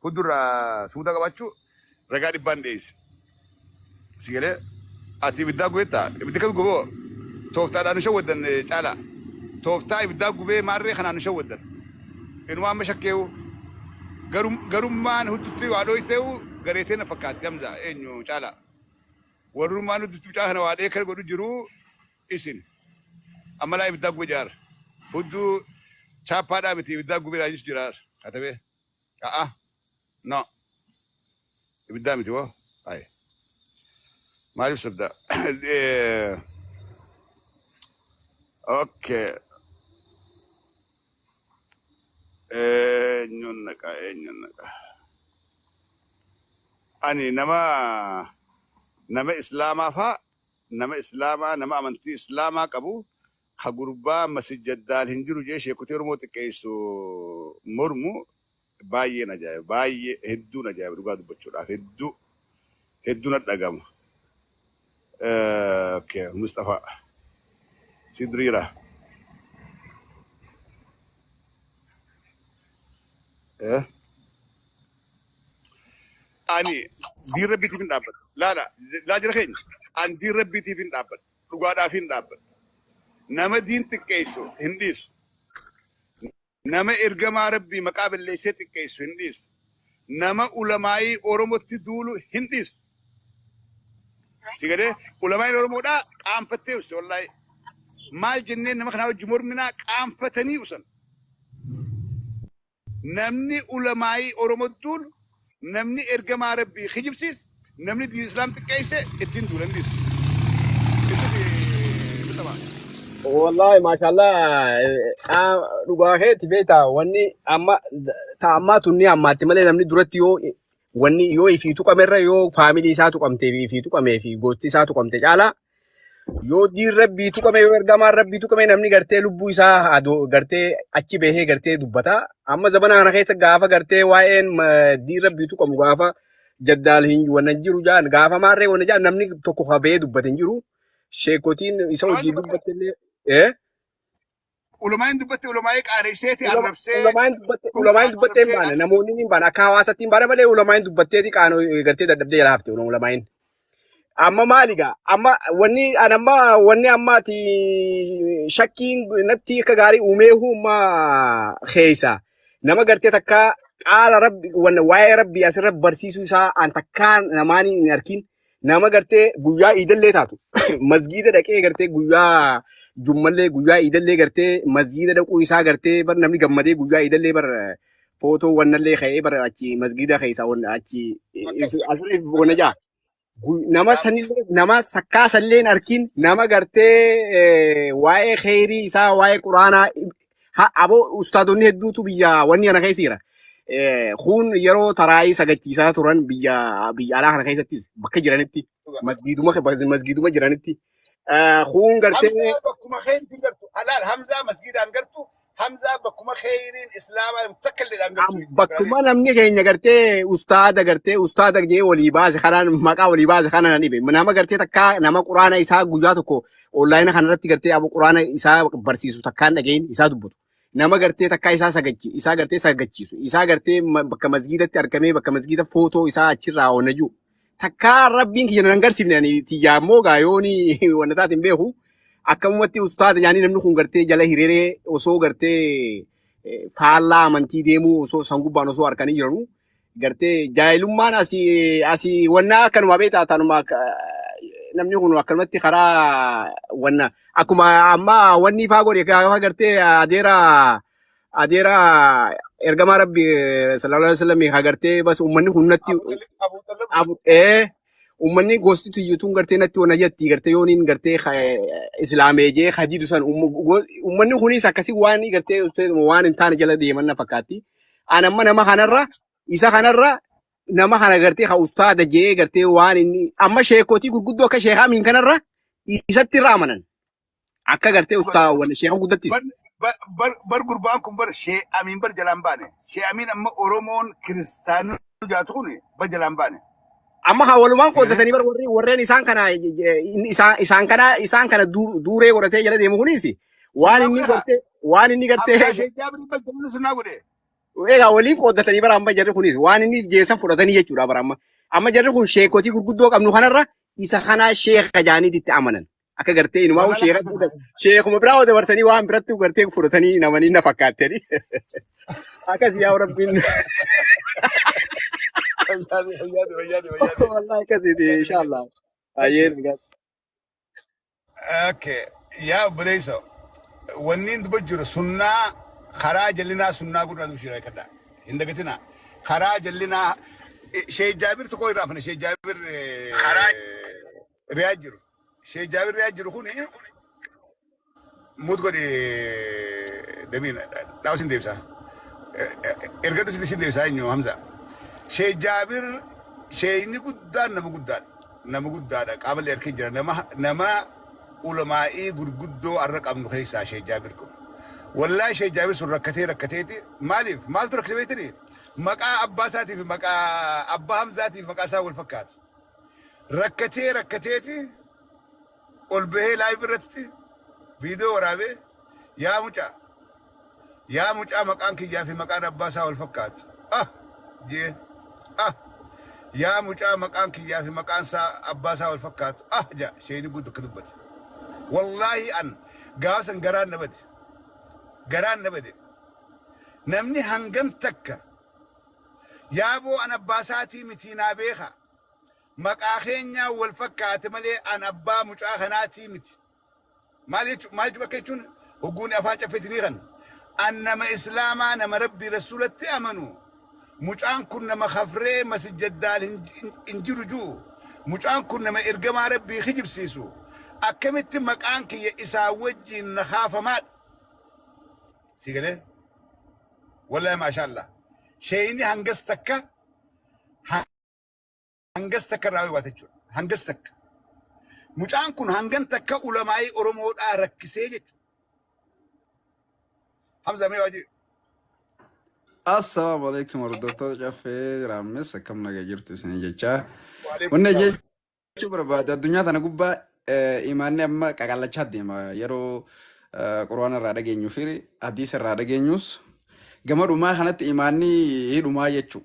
Speaker 1: Huddurraa sumudaa qabaachuu ragaa dhibbaan dhiyeesse. Sigalee? Ati ibiddaa gubeetta? Ibiddi kam guboo? Tooftaadhaan nu shawwaddan caalaa. Tooftaa ibiddaa gubee maarree kanaan nu shawwaddan. Inumaa amma shakkeewu. Garummaan huddutti waa dhooyteewu gareetee na fakkaatti Hamza eenyu caalaa. Warrummaan huddutti mucaa kana waa dheekara godhu jiru isin. Amma laa ibiddaa gube jaar. Hudduu chaappaadhaa miti ibiddaa gubee raajis jira katabee. A'a. No. Ibiddaa miti woo. Ayi. Maaliif sobda? Okay. Eenyuun naqa eenyuun naqa. Ani nama islaamaa faa nama islaamaa nama amantii islaamaa qabu ka gurbaa masijjaddaal hin jiru jee sheekotee Oromoo xiqqeessu mormu baay'een ajaa'iba baay'ee hedduun ajaa'iba dhugaa dubbachuudhaaf hedduu hedduu na dhagama. Okay, Mustafa Sidriira. Eh? Ani diin rabbiitiif hin dhaabbadhu. Laala, laa jira keenya. Ani diin rabbiitiif hin dhaabbadhu. Dhugaadhaaf hin dhaabbadhu. Nama diin xiqqeessu hin dhiisu. Nama ergamaa rabbii maqaa balleessee xiqqeessu hin dhiisu. Nama ulamaayii Oromotti duulu hin dhiisu. Si galee ulamaayiin Oromoodhaa qaanfattee uste wallaahi. Maal jennee nama kanaa wajji morminaa qaanfatanii usan. Namni ulamaayii Oromotti duulu, namni ergamaa rabbii kijibsiis, namni diin islaam xiqqeesse ittiin duula hin dhiisu. Itti Mustafa.
Speaker 2: Wallahi mashallah dhugaa keeti beektaa wanni amma ta ammaa tunni ammaatti malee namni duratti yoo wanni yoo ifii tuqamerra yoo faamilii isaa tuqamtee fi ifii tuqamee fi gosti isaa tuqamte caalaa yoo diin rabbii tuqame yoo ergamaan rabbii tuqame namni gartee lubbuu isaa gartee achi bahee gartee dubbata. Amma zamana kana keessa gaafa gartee waa'een diin rabbii tuqamu gaafa jaddaal hin wanna jiru jaan gaafa maarree wanna jaan namni tokko habee dubbate hin jiru. Sheekotiin isa
Speaker 1: Ulamaan
Speaker 2: hojii
Speaker 1: dubbatte.
Speaker 2: dubbatte illee
Speaker 1: Ulamaan dubbatte ulamaayii qaareesseeti arrabsee
Speaker 2: ulamaan dubbatte ulamaan
Speaker 1: dhuunfaan
Speaker 2: dubbatte hin
Speaker 1: arrabsee
Speaker 2: baane namoonni hin baane akka hawaasatti hin baane malee ulamaan dubbatteeti qaanoo gartee dadhabdee jala hafte ulamaan. Amma maali gaa? Amma wanni an amma wanni amma ati shakkiin natti akka gaarii uumeehu amma keessa nama gartee takka qaala rabbi wanna waa'ee rabbii asirra barsiisuu isaa an takkaa namaanii hin arkin nama gartee guyyaa iidallee taatu masgiida dhaqee gartee guyyaa jummallee guyyaa iidallee gartee masgiida dhaquu isaa gartee bar namni gammadee guyyaa iidallee bar footoo wannallee ka'ee bar achi masgiida keessa wanna achi asirra wanna jaa. Nama sanillee nama takkaa salleen arkin nama gartee waa'ee kheyrii isaa waa'ee quraanaa aboo ustaadonni hedduutu biyya wanni kana keessa jira. Kun yeroo taraayii sagachiisaa turan biyya biyya alaa kana keessattis bakka jiranitti masgiiduma masgiiduma jiranitti. Kun gartee
Speaker 1: Hamzaa bakkuma kheyriitiin gartu. Halaal Hamzaa masgiidaan gartu. Hamzaa bakkuma kheyriin islaamaa takka illee gartu.
Speaker 2: Bakkuma namni keenya gartee ustaada gartee ustaada jee walii baase kanaan maqaa walii baase kana na dhibe. Nama gartee takkaa nama quraana isaa guyyaa tokko onlaayina kanarratti gartee abu quraana isaa barsiisu takkaan dhagahin isaa dubbatu. Nama gartee takkaa isaa sagachi isaa gartee sagachiisu isaa gartee bakka masgiidatti argamee bakka masgiida footoo isaa achirraa onnaju. Takkaa rabbiin kiyya nan garsiifne ani tiyyaa immoo gaayooni wanna taate hin beeku. Akkamumatti ustaada yaani namni kun gartee jala hiriiree osoo gartee faallaa amantii deemuu osoo san gubbaan osoo harkanii jiranu gartee jaahilummaan asii asii wanna akkanuma beektaa tanuma namni kun akkanumatti karaa wanna akkuma amma wanni ifaa godhe gaafa gartee adeera adeera ergamaa rabbi sallallahu alaihi wasallam haa gartee bas uummanni kun natti
Speaker 1: Abu
Speaker 2: uummanni gosti tiyyutuun gartee natti wana jetti gartee yooniin gartee islaamee jee hadiidu san uummanni kunis akkasii waan gartee waan hin taane jala deeman na fakkaatti. An amma nama kanarra isa kanarra nama kana gartee ha ustaada jee gartee waan inni amma sheekotii gurguddoo akka sheekaa miin kanarra isatti irra amanan akka gartee ustaa wanna sheeka guddattis.
Speaker 1: Bar gurbaan kun bar Shee Amiin bar jalaan baane. Shee Amiin amma Oromoon kiristaanni jaatu kun bar jalaan baane.
Speaker 4: Amma haa walumaan
Speaker 1: Si galee?
Speaker 4: qooddatanii bar warri warreen isaan kana isaan kana duuree godhatee jala deemu kunis waan
Speaker 1: Sunnaa
Speaker 4: inni
Speaker 1: godhe haa.
Speaker 4: gartee waan inni
Speaker 1: Hamzaa
Speaker 4: gartee
Speaker 1: Shee Jaabir bar jalaan sunnaa godhe.
Speaker 4: Egaa waliin qooddatanii bara amma jarri kunis waan inni jeessan fudhatanii jechuudha bara amma. Amma jarri kun sheekotii gurguddoo qabnu kanarra isa kanaa sheeka jaaniitti itti amanan. Akka gartee inumaa
Speaker 1: Wallahi
Speaker 4: sheeka sheekuma biraa yoo dabarsanii waan biratti gartee fudhatanii namanii na fakkaattanii. Akkas yaa Rabbiin.
Speaker 1: Fayyaade, fayyaade, fayyaade, fayyaade.
Speaker 4: Wallahi akkasiiti
Speaker 1: Fayyaade,
Speaker 4: inshallah.
Speaker 1: Thank you.
Speaker 4: Baay'ee nagaa.
Speaker 1: Okay. Yaa obboleessa, wanni duba jiru sunnaa karaa jallinaa sunnaa godhatu jira kadha. Hin dagatinaa. Karaa jallinaa Shee Jaabir tokko irraa afana Shee Jaabir Riyaa jiru. Shee Jaabir Riyaa jiru kuni mut godhi damiin dhaaba sin deebisa. Ergadhu sin deebisa eenyu Hamza. Shee Jaabir sheeyni guddaan nama guddaadha. Nama guddaadha. Qaama illee harkee jira. Nama ulamaa'ii gurguddoo arra qabnu keessaa Shee Jaabir kun. Wallaahi Shee Jaabir sun rakkatee rakkateeti. Maaliif? Maaltu rakkise beektanii? Maqaa abbaa isaatii fi maqaa abbaa Hamzaatii fi maqaa isaa wal fakkaata. Rakkatee rakkateeti ol bahee live irratti viidiyoo waraabee, "Yaa mucaa, yaa mucaa, maqaan kiyyaa fi maqaan abbaa isaa wal fakkaata. Ah jee, ah yaa mucaa, maqaan kiyyaa fi maqaan isaa abbaa isaa wal fakkaatu ah," ja sheeni guutu akka dubbate. Wallaahi an gaafa san garaan na bade. Garaan na bade. Namni hangam takka yaaboo an abbaa isaatii mitii naa beeka. Maqaa keenyaa wal fakkaate malee an abbaa mucaa kanaatii miti. Maal jechuun maal jechuun bakka jechuun hogguun afaan caffeetinii kan. An nama Islaamaa, nama Rabbii Rasuulatti amanu. Mucaan kun nama kafree masijjaddaal hin jiru juu. Mucaan kun nama ergamaa Rabbii kijibsiisu. Akkamitti maqaan kiyya isaa wajjin na kaafamaadha? Si galee? Wallahi maashaallah. Sheeyini hangas takka irraa waate jechuudha. Hangas takka. Mucaan kun hangan takka ulamaa'ii Oromoodhaa rakkisee jechuudha. Hamza, mee waajii.
Speaker 5: Assalaamu alaikum hordoftoota Caffee Raammes, akkam nagaa jirtu isinii jechaa.
Speaker 1: Waalaikum
Speaker 5: Wanni
Speaker 1: salaam.
Speaker 5: jechuu barbaade, addunyaa tana gubbaa imaanni amma qaqallachaa deema, yeroo quraana irraa dhageenyuu fi hadiisa irraa dhageenyus gama dhumaa kanatti imaanni hidhumaa jechuu.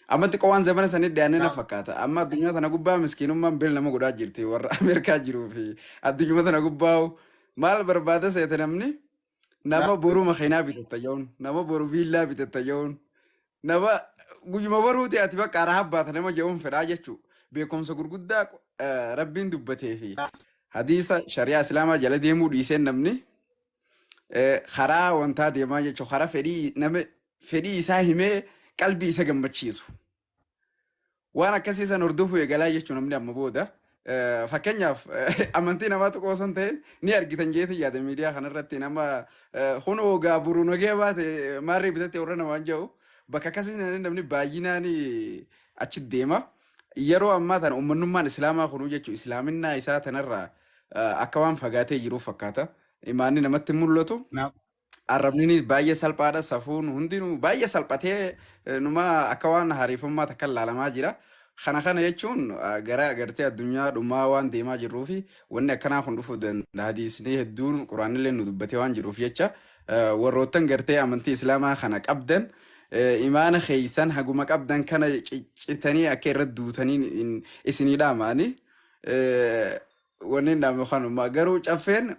Speaker 5: Amma xiqqoo waan zamana sanii dhiyaannee na fakkaata. Amma addunyaa tana gubbaa miskiinummaan bil nama godhaa jirti, warra Ameerikaa jiruu fi addunyaa tana gubbaa maal barbaada seete namni? Nama boru makiinaa bitatta jechuun, nama boru viillaa bitatta jechuun, nama guyyuma baruuti ati bakka araa baata nama jechuun fedhaa jechuu. Beekumsa gurguddaa Rabbiin dubbatee fi hadiisa shari'aa Islaamaa jala deemuu dhiiseen namni karaa wantaa deemaa jechuu, karaa fedhii nama fedhii isaa himee qalbii isa gammachiisu. Waan akkasii san hordofuu eegalaa jechuun namni amma booda. Fakkeenyaaf amantii namaa tuqoo osoo hin ta'in ni argitan jeetii yaada, miidiyaa kanarratti nama kunoo gaa boruu nagee baate maarree bitatte warra namaan jedhu, bakka akkasii namni baay'inaan achi deema. Yeroo ammaa tana uummanummaan Islaamaa kunuu jechuun islaaminaa isaa tanarraa akka waan fagaatee jiruuf fakkaata. Imaanni namatti hin mul'atu. Arrabni baay'ee salphaadha. Safuun hundinuu baay'ee salphatee numa akka waan hariifummaa takka ilaalamaa jira. Kana jechuun gara agartee addunyaa dhumaa waan deemaa jirruu fi wanni akkanaa kun dhufuu danda'a. Hadiisni hedduun quraanillee nu dubbatee waan jiruuf jecha warroottan gartee amantii Islaamaa kana qabdan imaana keeysan haguma qabdan kana ciccitanii akka irra duutanii isinii dhaama'anii. Wanni dhaame kanuma. Garuu Caffeen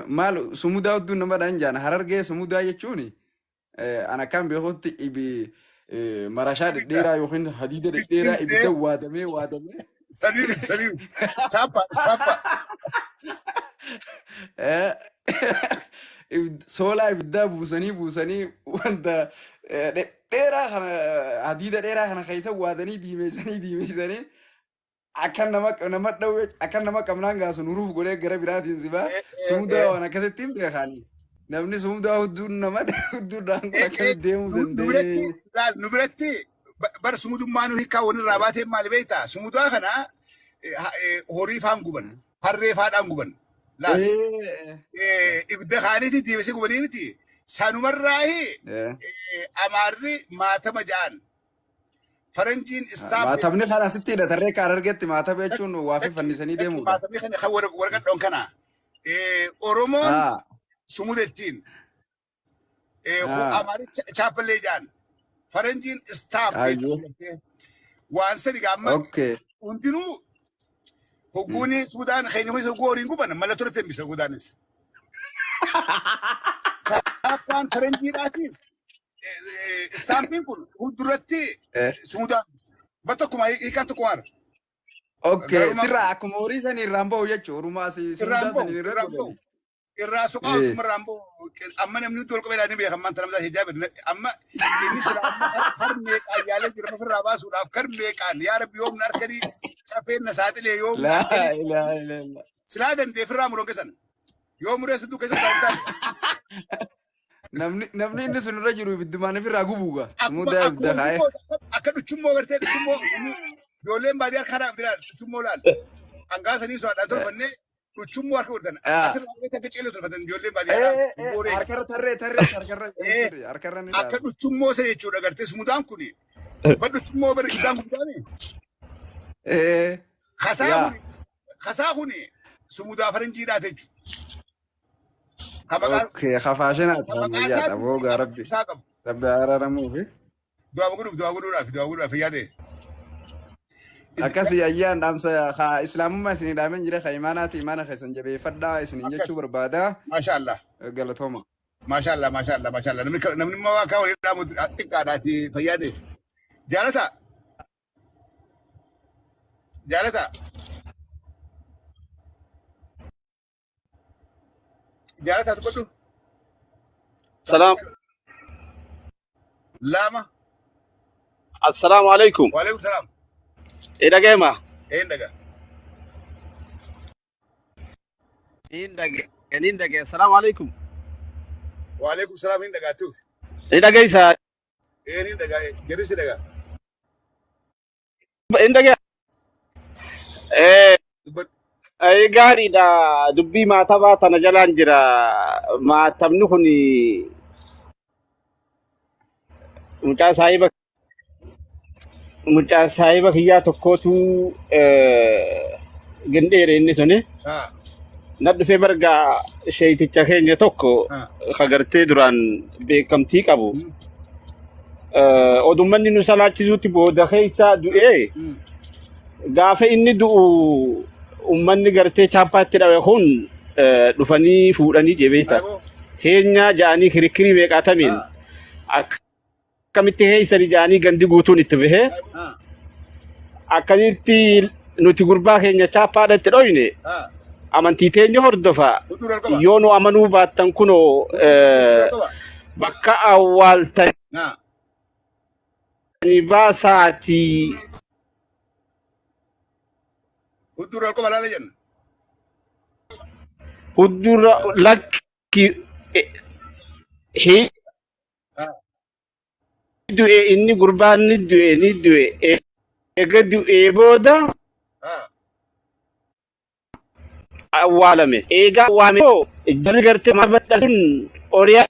Speaker 5: maal sumudaa hedduun nama dhaan jaan Harargee sumudaa jechuun an akkaan beekutti ibi marashaa dhedheeraa yookiin hadiida dhedheeraa ibidda waadamee waadamee.
Speaker 1: Sanii miti, sanii miti. Chaappaa, chaappaa.
Speaker 5: Soolaa ibiddaa buusanii buusanii wanta dheeraa kana, hadiida dheeraa kana keessa waadanii diimeessanii diimeessanii akka nama dhawwe, akka nama qabnaan gaasu nuruuf godhee gara biraatiin sibaa sumudaa waan akkasitti hin beekani. Namni sumudaa hudduun nama hudduudhaan kun akkamitti deemuu
Speaker 1: Nu biratti
Speaker 5: danda'ee?
Speaker 1: Laal, nu biratti bara sumudummaa nu hiikaa walirraa baateen maali beektaa? Sumudaa kana horii faan guban, harree faadhaan guban. Laal.
Speaker 5: Eh.
Speaker 1: Ibidda kaaniiti deebisee gubanii miti. Sanumarraahi
Speaker 5: Eh.
Speaker 1: Amaarri maatama ja'an. Faranjiin istaamp.
Speaker 5: Maatabni kan asitti hidhatarree kan argetti maataba jechuun waa fi fannisanii deemuudha.
Speaker 1: Maatamni kan kan waraqadhoon kana. Oromoon
Speaker 5: Ah.
Speaker 1: sumudettiin.
Speaker 5: Ah.
Speaker 1: Amaarri chaappalee ja'an. Faranjiin istaamp
Speaker 5: Ayyoo.
Speaker 1: jechuudha. Waan sadi amma
Speaker 5: Okay.
Speaker 1: hundinuu hogguuni Sudaan keenya kunis hogguu horiin guban mallattoo irratti hambisa Sudaanis. Chaappaan faranjiidhaatis istaampiin kun fuulduratti
Speaker 5: Eh.
Speaker 1: Sudaan ba tokkuma hiikaan tokko waara.
Speaker 5: Okay.
Speaker 1: Garuma
Speaker 5: Sirraa akkuma horii sanii irraan bahu jechuudha. Orumaa si
Speaker 1: irraan
Speaker 5: sumudaa
Speaker 1: bahu
Speaker 5: saniin irra
Speaker 1: irraan bahu
Speaker 5: godhani.
Speaker 1: Irraa soqaa
Speaker 5: Eh.
Speaker 1: utuma irraan bahu amma namni hundi wal qabee ilaalanii beekan maanta namni hijaaba amma inni sira amma har meeqaan yaalee jira ofirraa baasuudhaaf kar meeqaan yaa rabbi yoomna harkanii cafeen na saaxilee yoomna
Speaker 5: Laa
Speaker 1: harkanii
Speaker 5: ilaaha illallah.
Speaker 1: silaa dandee ofirraa muroon keessan yoo muree sidduu keessa taa'u.
Speaker 5: Namni inni sun irra jiru ibiddumaan ofirraa gubuuga.
Speaker 1: Akkuma
Speaker 5: Sumudaa ibidda
Speaker 1: akkuma
Speaker 5: kaa'ee.
Speaker 1: akka dhuchummoo gartee dhuchummoo ijoolleen baadiyyaa harka kanaaf diraa dhuchummoo laal hangaasanii so'aadhaan tolfannee dhuchummoo harka godhatan
Speaker 5: Ah.
Speaker 1: asirraa argate akka ceeloo tolfatan ijoolleen baadiyyaadhaa
Speaker 5: Eh eh
Speaker 1: booree
Speaker 5: harkarra tarree tarree harkarra
Speaker 1: eh
Speaker 5: sirri harkarra ni
Speaker 1: akka
Speaker 5: dhaaba.
Speaker 1: dhuchummoo sana jechuudha gartee sumudaan kuni bar dhuchummoo bar ibiddaan gubdaami
Speaker 5: Eh.
Speaker 1: kasaa
Speaker 5: Yaa.
Speaker 1: kuni kasaa kuni sumudaa faranjiidhaa jechuudha. Ka maqaa
Speaker 5: Okay. Kafaashinaati
Speaker 1: ka maqaa
Speaker 5: ammayyaadha.
Speaker 1: isaatii fi
Speaker 5: Boogaa
Speaker 1: ka
Speaker 5: rabbi.
Speaker 1: isaa qabu.
Speaker 5: Rabbi araaramuufi.
Speaker 1: Du'aa godhuuf du'aa godhuudhaaf du'aa godhuudhaaf yaade.
Speaker 5: Akkasii ayyaan dhaamsa haa islaamummaa isinii dhaameen jira haa imaanaati imaana keessan jabeeffadhaa isiniin
Speaker 1: Akkas
Speaker 5: jechuu barbaada.
Speaker 1: maasha Allah.
Speaker 5: Galatooma.
Speaker 1: Maasha Allah, maasha Allah, maasha Allah. Namni immoo akka walii dhaamu xiqqaadhaati fayyaade. Jaalata, jaalata, jaalata dubbadhu.
Speaker 4: Salaam.
Speaker 1: Lama.
Speaker 4: Assalaamu alaikum.
Speaker 1: Waalaikum salaam.
Speaker 4: Dhaga'eema.
Speaker 1: Een dhaga.
Speaker 4: Niin dhaga'e. Niin dhaga'e. Assalaamu alaikum.
Speaker 1: Waalaikum salaam hin dhagaatuuf.
Speaker 4: Ni dhageessa.
Speaker 1: Een hin dhagaa jarri si dhagaa.
Speaker 4: Hin dhaga'e. Eh,
Speaker 1: Dubbadhu.
Speaker 4: gaariidha. Dubbii maatabaa tana jalaan jira. Maatabni kun mucaa saahiba kiyyaa tokkootu gindheere inni suni.
Speaker 1: Ah,
Speaker 4: Na dhufee bargaa sheeyticha keenya tokko
Speaker 1: ah.
Speaker 4: kagartee duraan beekamtii qabu. Odummanni nu salaachisuutti booda keessa du'ee gaafa inni du'u ummanni gartee chaappaatti dhawe kun dhufanii fuudhanii jebeeta.
Speaker 1: Ayboo.
Speaker 4: Keenya ja'anii kirikkirii meeqaatamiin akkamitti heeysanii ja'anii gandi guutuun itti bahee akkasitti nuti gurbaa keenya chaappaadha itti dhoyne amantii teenya hordofa
Speaker 1: Hudduu ol qaba.
Speaker 4: yoo nu amanuu baattan kunoo
Speaker 1: Hudduu ol qaba.
Speaker 4: bakka awwaaltanii baasaatii.
Speaker 1: Hudduu ol qaba laala jenna.
Speaker 4: Huddurra lakki du'e inni gurbaan ni du'e ni du'e eega du'ee booda awwaalame eegaa awwaalame hoo jarri gartee maal badha sun oriyaa.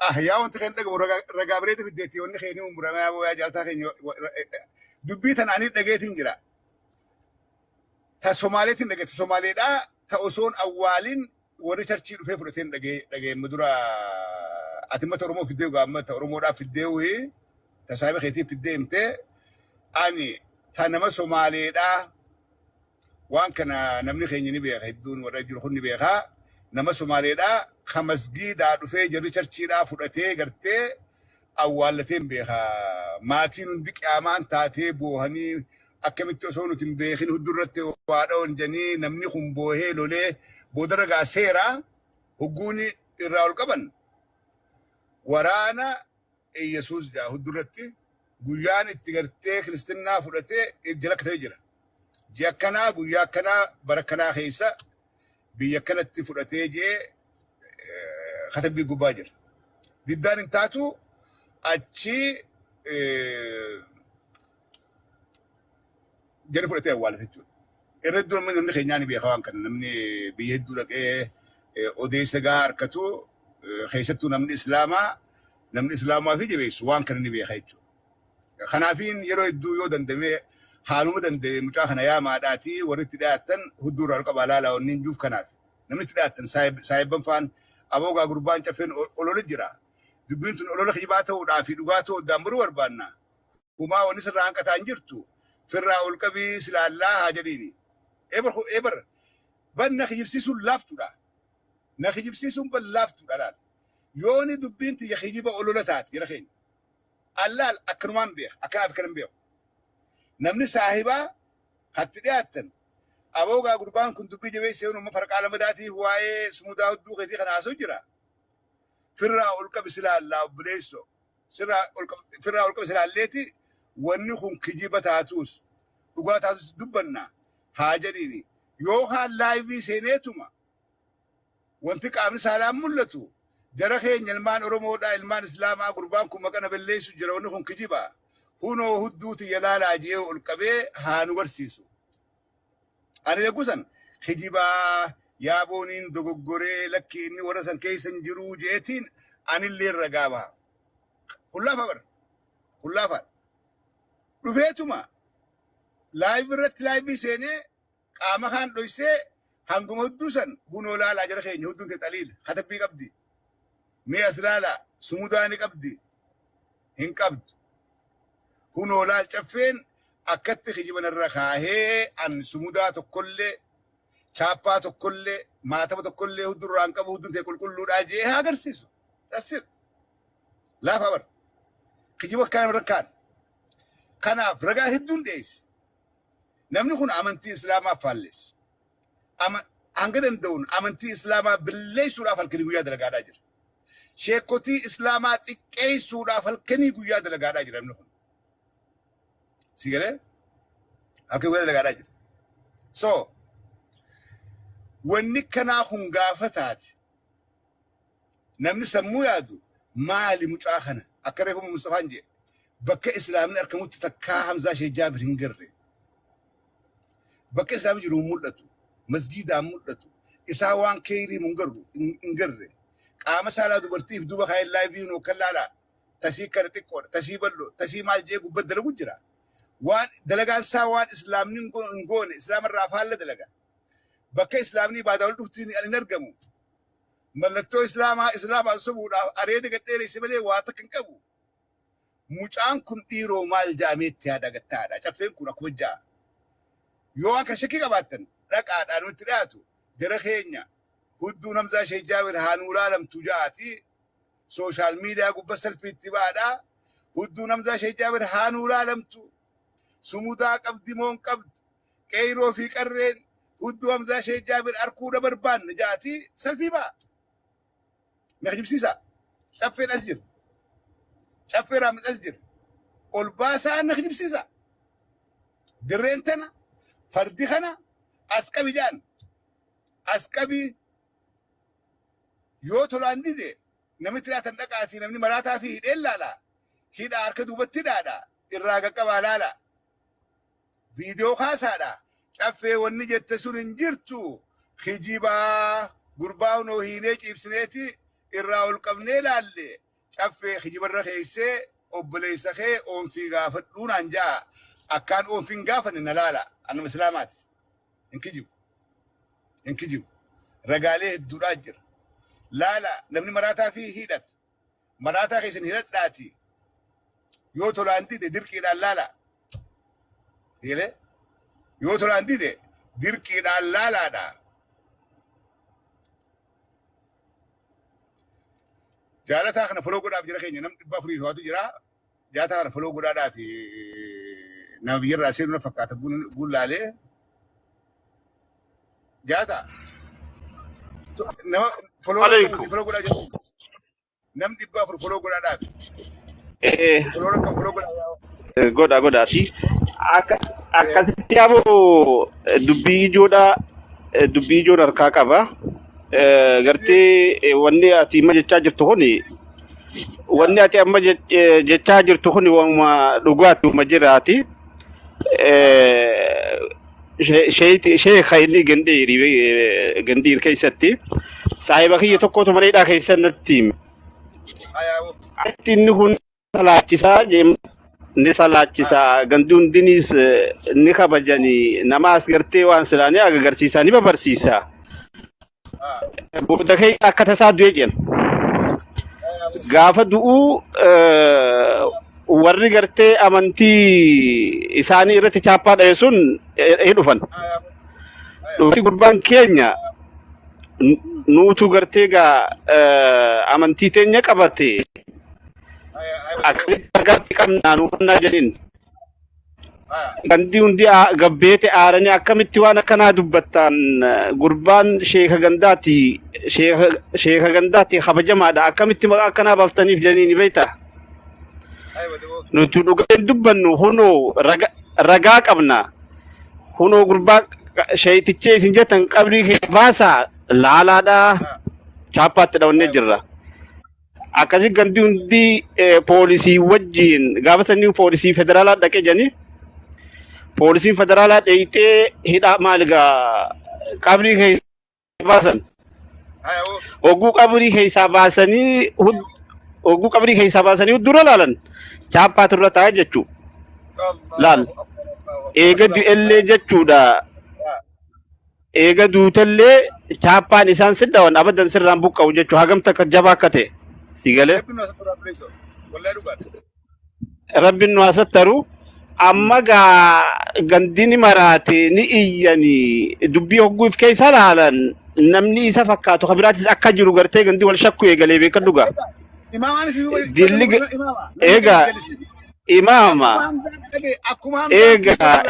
Speaker 1: Ah, yaa wanti keenya dhagamu ragaa bareeda fiddeetti wanni keenya umurame yaa yaa jaaltaa keenya dubbii tana ani dhageetiin jira. Ta Somaaleetiin dhageette Somaaleedhaa ta osoon awwaalin warri churchii dhufee fudhateen dhagee dhagee dura ati mata Oromoo fiddee gaa amma ta Oromoodhaaf fiddee wayii ta saahiba keetii fiddee himtee ani ta nama Somaaleedhaa waan kana namni keenya ni beeka hedduun warra jiru kun ni beeka nama Somaaleedhaa ka masgiidaa dhufee jarri churchiidhaa fudhatee gartee awwaallatee hin beeka maatiin hundi qiyaamaan taatee boohanii akkamitti osoo nuti hin beekin huddurratti waa dha'oon jedhanii namni kun boohee lolee boodarra gaa seera hogguuni irraa ol qaban waraana Yesuus jaa huddurratti guyyaan itti gartee kiristinnaa fudhatee jala katabee jira. Ji'a akkanaa guyyaa akkanaa bara akkanaa keessa biyya akkanatti fudhatee jee katabbii gubbaa jira. Diddaan hin taatu achi. Jara fudhatee awwaalate jechuudha. Irra hedduu namni keenyaa ni beeka waan kana. Namni biyya hedduu dhaqee odeessa gahaa harkatu, keessattuu namni islaamaa, namni islaamaa fi jabeessu waan kana ni beeka jechuudha. Kanaafiin yeroo hedduu yoo dandame, haaluma dandame mucaa kana yaamaadhaatii warri itti dhiyaatan hudduu irraa ol qabaa laalaa wanni hin juuf kanaaf. Namni itti dhiyaatan saayibban faan aboogaa gurbaan caffeen olola jira. Dubbiin tun olola kijibaa ta'uudhaa fi dhugaa ta'uu addaan baruu barbaanna. Humaa wanni sirraa hanqataa hin jirtu. Firraa ol qabii silaallaa haa jedhiini. Ebar ebar ban na kijibsiisuun laaftuudha. Na kijibsiisuun ban laaftuudha laal. Yooni dubbiin tiyya kijiba olola taate jara keenya. Allaal akkanumaan beeka. Akkanaaf kanan beeku. Namni saahibaa hatti dhiyaattan aboogaa gurbaan kun dubbii jabeessee uumama farqaa lamadaatiif waa'ee sumudaa hudduu keetii kana haasa'u jira. Firraa ol qabi silaallaa obboleessoo. Firraa ol qabi silaalleeti wanni kun kijiba taatus dhugaa taatus dubbanna haa jedhiini. Yookaan live seeneetuma wanti qaamni saalaan mul'atu jara keenya ilmaan Oromoodhaa, ilmaan Islaamaa, gurbaan kun maqana balleessu jira, wanni kun kijiba. Hunoo hudduu tiyya laalaa jee ol qabee haa nu barsiisu. Ani eeggusan kijibaa yaabooniin dogoggoree lakki inni warra san keessa hin jiruu jeetiin anillee ragaa baha. Kun laafa bara. Kun laafa. Dhufeetuma live irratti live seenee qaama kaan dhoysee hanguma hudduu san hunoo laalaa jara keenya, hudduun kee xaliila katabbii qabdi. Mee as laalaa, sumudaa ni qabdi. Hin qabdu. Hunoo laal, caffeen akkatti kijiban irra kaahee an sumudaa tokkollee, chaappaa tokkollee, maatama tokkollee huddurraa hin qabu, hudduun tee qulqulluudhaa jee haa agarsiisu. That's it. Laafa bara. Kijiba akkana irra kaan. Kanaaf ragaa hedduun dhiyeesse. Namni kun amantii Islaamaa faalleessa. Hanga danda'uun amantii Islaamaa billeessuudhaaf halkanii guyyaa dalagaadhaa jira. Sheekotii Islaamaa xiqqeessuudhaaf halkanii guyyaa dalagaadhaa jira namni kun. Si galee? Halkanii guyyaa dalagaadhaa jira. So, wanni kanaa kun gaafa taate namni sammuu yaadu maali mucaa kana akka reefu Mustafaan jedhe bakka Islaamni argamutti takkaa Hamzaa Sheek Jaabir hin garre. Bakka Islaamni jiru hin mul'atu. Masgiidaan mul'atu. Isaa waan keeyrii hin garru hin garre. Qaama saalaa dubartiif duuba kaayeen live nuu kan laalaa. Tasii kana xiqqoodha. Tasii bal'oo. Tasii maal jee gubbatti dalagu jira. Waan dalagaan isaa waan Islaamni hin goone, Islaamarraa faalla dalaga. Bakka Islaamni ibaadaa ol dhufti hin argamu. Mallattoo Islaamaa Islaamaan sobuudhaaf areeda gadheeresse malee waa takka hin qabu. Mucaan kun dhiiroo maal jaameetti yaada gattaadha. Caffeen kun akkuma ja'a. Yoo waan kan shakkii qabaattan dhaqaadhaan nutti dhiyaatu jara keenya, hudduun Hamzaa Sheek Jaabir haa nuu laalamtu ja'aati. Social media gubbaa salfiitti ba'aadha. Hudduun Hamzaa Sheek Jaabir haa nuu laalamtu. Sumudaa qabdi moo hin qabdu? Qeyroo fi qarreen hudduu Hamzaa Sheek Jaabir arkuudha barbaanne ja'aati salfii ba'a. Na kijibsiisa. Caffeen as jira. Caffee raamis as jira. Ol baasaa na kijibsiisa. Dirreen tana fardi kana as qabi ja'an. As qabi yoo tolaan dide namni tiraatan dhaqaatii namni maraataa fi hidheen laala. Hidhaa harka duubatti hidhaadha. Irraa qaqqabaa laala. Viidiyoo kaasaadha. Caffee wanni jette sun hin jirtu. Kijibaa gurbaa hunoo hiinee ciibsineeti irraa ol qabnee laalle. Caffee kijibarra keessee obboleessa kee oonfii gaafadhuu naan ja'a. Akkaan oonfiin gaafanne na laala. Anuma Islaamaati. Hin kijibu. Hin kijibu. Ragaalee hedduudhaa jira. Laala, namni maraataa fi hidhata. Maraataa keessan hidhadhaati. Yoo tolaan dide dirqiidhaan laala. Eegalee? Yoo tolaan dide dirqiidhaan laalaadha. Jaalataa kana follow godhaaf jira keenya namni 400 waatu jira. Jaalataa kana follow godhaadhaaf nama biyyarraa seenu na fakkaata guullaalee. Jaalataa nama follow
Speaker 6: Alaikum.
Speaker 1: Follow godhaa jira. Namni 400 follow godhaadhaaf. Follow rakka follow godhaa.
Speaker 6: Godha godhaati. Akka akkasitti ammoo dubbii ijoodha, dubbii ijoon harkaa qaba. Gartee wanni ati amma jechaa jirtu kuni, wanni ati amma jechaa jirtu kuni waanuma dhugaati, uma jiraati. Sheekha inni Gandiir keessatti saahiba kiyya tokkotu mana hidhaa keessa natti hime. Atti inni kun salaachisaa jeem ni salaachisaa gandi hundiniis ni kabajanii nama as gartee waan silaanii agarsiisaa ni babarsiisa. Booda keessa akka tasaa du'e jedhan. Gaafa du'uu warri gartee amantii isaanii irratti chaappaa dha'e sun hin dhufan. Dhufti gurbaan keenya nuutu gartee gaa amantii teenya qabate akkasitti ragaatti qabnaa nu hannaa jedhin. Gandi hundi gabbeete aaranii akkamitti waan akkanaa dubbattaan gurbaan sheeka gandaati sheeka gandaati kabajamaadha akkamitti maqaa akkanaa baaftaniif jedhanii ni beektaa? Nuti dhugaa hin dubbannu hunoo ragaa qabna. Hunoo gurbaa sheeytichee isin jettan qabrii kee baasaa laalaadhaa chaappaatti dhawannee jirra. Akkasi gandi hundi poolisii wajjin gaafa sanii poolisii federaalaa dhaqee jedhanii poolisiin federaalaa dheeyxee hidhaa maal gaa qabrii keessa baasan. Oguu qabrii keessaa baasanii oguu qabrii keessaa baasanii dura laalan chaappaatu irra taa'e jechuudha. Laal eega du'ellee jechuudha. Eega duutellee chaappaan isaan si dhawan abadan sirraan buqqa'u jechuudha. Hagam takka jabaa akka ta'e si galee.
Speaker 1: Rabbi nu asattu rabbi wallahi dhugaadha.
Speaker 6: Rabbiin nu asattaru. Amma gaa gandi ni maraate ni iyyanii dubbii hogguuf keessa laalan namni isa fakkaatu ka biraatis akka jiru gartee gandi wal shakku eegalee beekadhu gaa.
Speaker 1: Imaamaan fi
Speaker 6: Dilli
Speaker 1: imaama.
Speaker 6: Eegaa imaama
Speaker 1: Akkuma Hamzaan dhage akkuma Hamzaan
Speaker 6: eegaa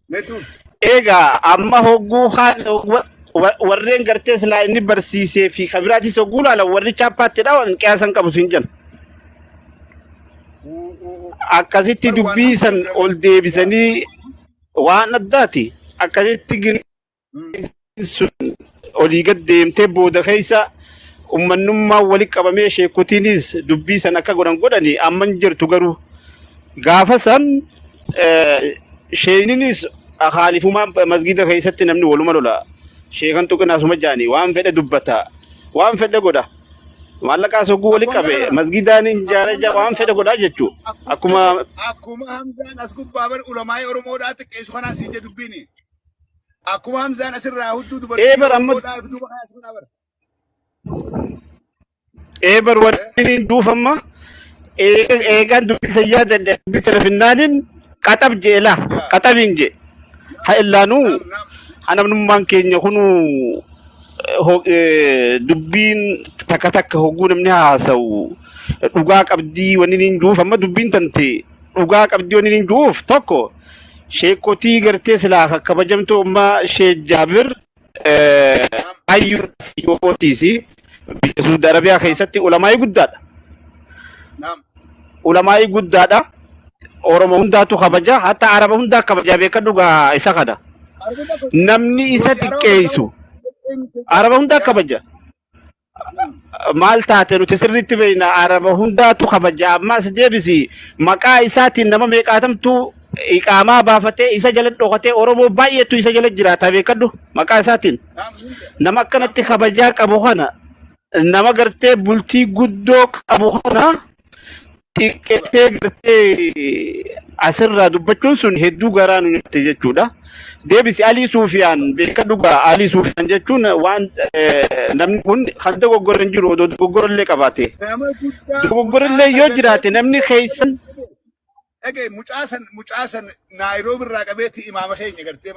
Speaker 1: Meetuuf.
Speaker 6: Egaa amma hogguu haan warreen gartee silaa inni barsiisee fi ka biraatis hogguu laalan warri chaappaatti dhawan qiyaasan qabu siin jedhan. Akkasitti dubbii san ol deebisanii waan addaati. Akkasitti sun olii gad deemtee booda keessa ummannummaan wali qabamee sheekotiinis dubbii san akka godhan godhani amma hin jirtu garuu gaafa san sheeninis haalifumaan masgida keessatti namni waluma lola sheekan tuqinaa suma jaani waan fedhe dubbata waan fedhe godha maallaqaa sogguu wali qabe masgidaan hin jaara waan fedhe godha jechuu akkuma
Speaker 1: Akkuma Hamzaan as gubbaa bar ulamaa'ii Oromoodhaa xiqqeessu kanaa siin jedhu dubbiini. Akkuma Hamzaan asirraa hudduu dubartii
Speaker 6: Eebar amma
Speaker 1: Oromoodhaa fi duuba kanaa as kanaa bara.
Speaker 6: Eebar wanni duufamma eegaan dubbisa yaadadhe dubbi tana finnaanin qaxab jeela qaxabiin je ha illaanuu
Speaker 1: Naam naam.
Speaker 6: hanamnummaan keenya kunuu dubbiin takka takka hogguu namni haasa'u dhugaa qabdii wanni niin juuf amma dubbiin tante dhugaa qabdii wanni niin juuf tokko sheekotii gartee silaa ka kabajamtuu ummaa Sheek Jaabir hayyuu siyyootiisi biyya Suudi Arabiyaa keessatti ulamaa'ii guddaadha.
Speaker 1: Naam.
Speaker 6: Ulamaa'ii guddaadha. Oromo hundaatu kabaja hatta Araba hundaa kabajaa beeka dhugaa isa kana. Namni isa xiqqeessu Araba hundaa kabaja. Maal taate nuti sirriitti beekna Araba hundaatu kabaja ammas deebisi maqaa isaatiin nama meeqaatamtu iqaamaa baafatee isa jala dhokatee Oromoo baay'eetu isa jala jiraata beekadhu maqaa isaatiin nama akkanatti kabajaa qabu kana nama gartee bultii guddoo qabu kana xiqqeessee gartee asirraa dubbachuun sun hedduu garaa nu nyaate jechuudha. Deebisi Alii Suufiyaan beekadhu gaa Alii Suufiyaan jechuun waan namni kun kan dogoggora hin jiru odoo dogoggora illee qabaate.
Speaker 1: Nama guddaa
Speaker 6: Dogoggora
Speaker 1: mucaa
Speaker 6: illee yoo
Speaker 1: sagalee
Speaker 6: jiraate namni keessan
Speaker 1: Dhagaye mucaa san Naayiroobi irraa qabeetti imaama keenya gartee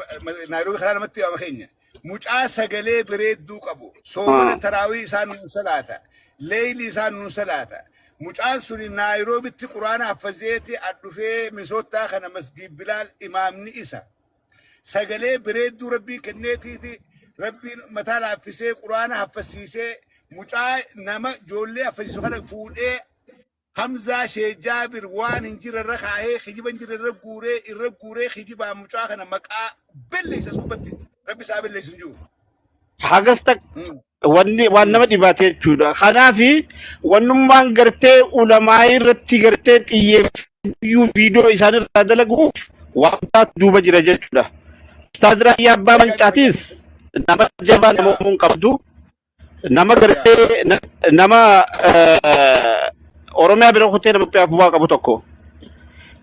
Speaker 1: Naayiroobi karaa namatti imaama keenya. Mucaa sagalee bareedduu qabu soomana taraawii isaan nuun salaata leeyli isaan nuun salaata. Mucaan suni Naayiroobitti quraana haffazeeti adhufee Misoottaa kana masgiid Bilaal imaamni isa. Sagalee bareedduu rabbiin kenneetiiti rabbiin mataa laaffisee quraana haffasiisee mucaa nama ijoollee haffasiisu kana fuudhee Hamzaa Sheek Jaabir waan hin jirre irra kaahee kijiba hin jirre irra guuree irra guuree kijibaan mucaa kana maqaa belleessa as gubbatti rabbi isaa belleessu hin jiru.
Speaker 6: Hagas takka wanni waan nama dhibaate jechuudha. Kanaaf wannummaan gartee ulamaa irratti gartee xiyyeeffate. Guyyuu viidiyoo isaanirraa dalaguuf waan taatu duuba jira jechuudha. Ustaaz Raayyaa Abbaa Mancaatis nama jabaa nama uumuun qabdu nama gartee nama Oromiyaa bira kutee nama Itoophiyaaf bu'aa qabu tokko.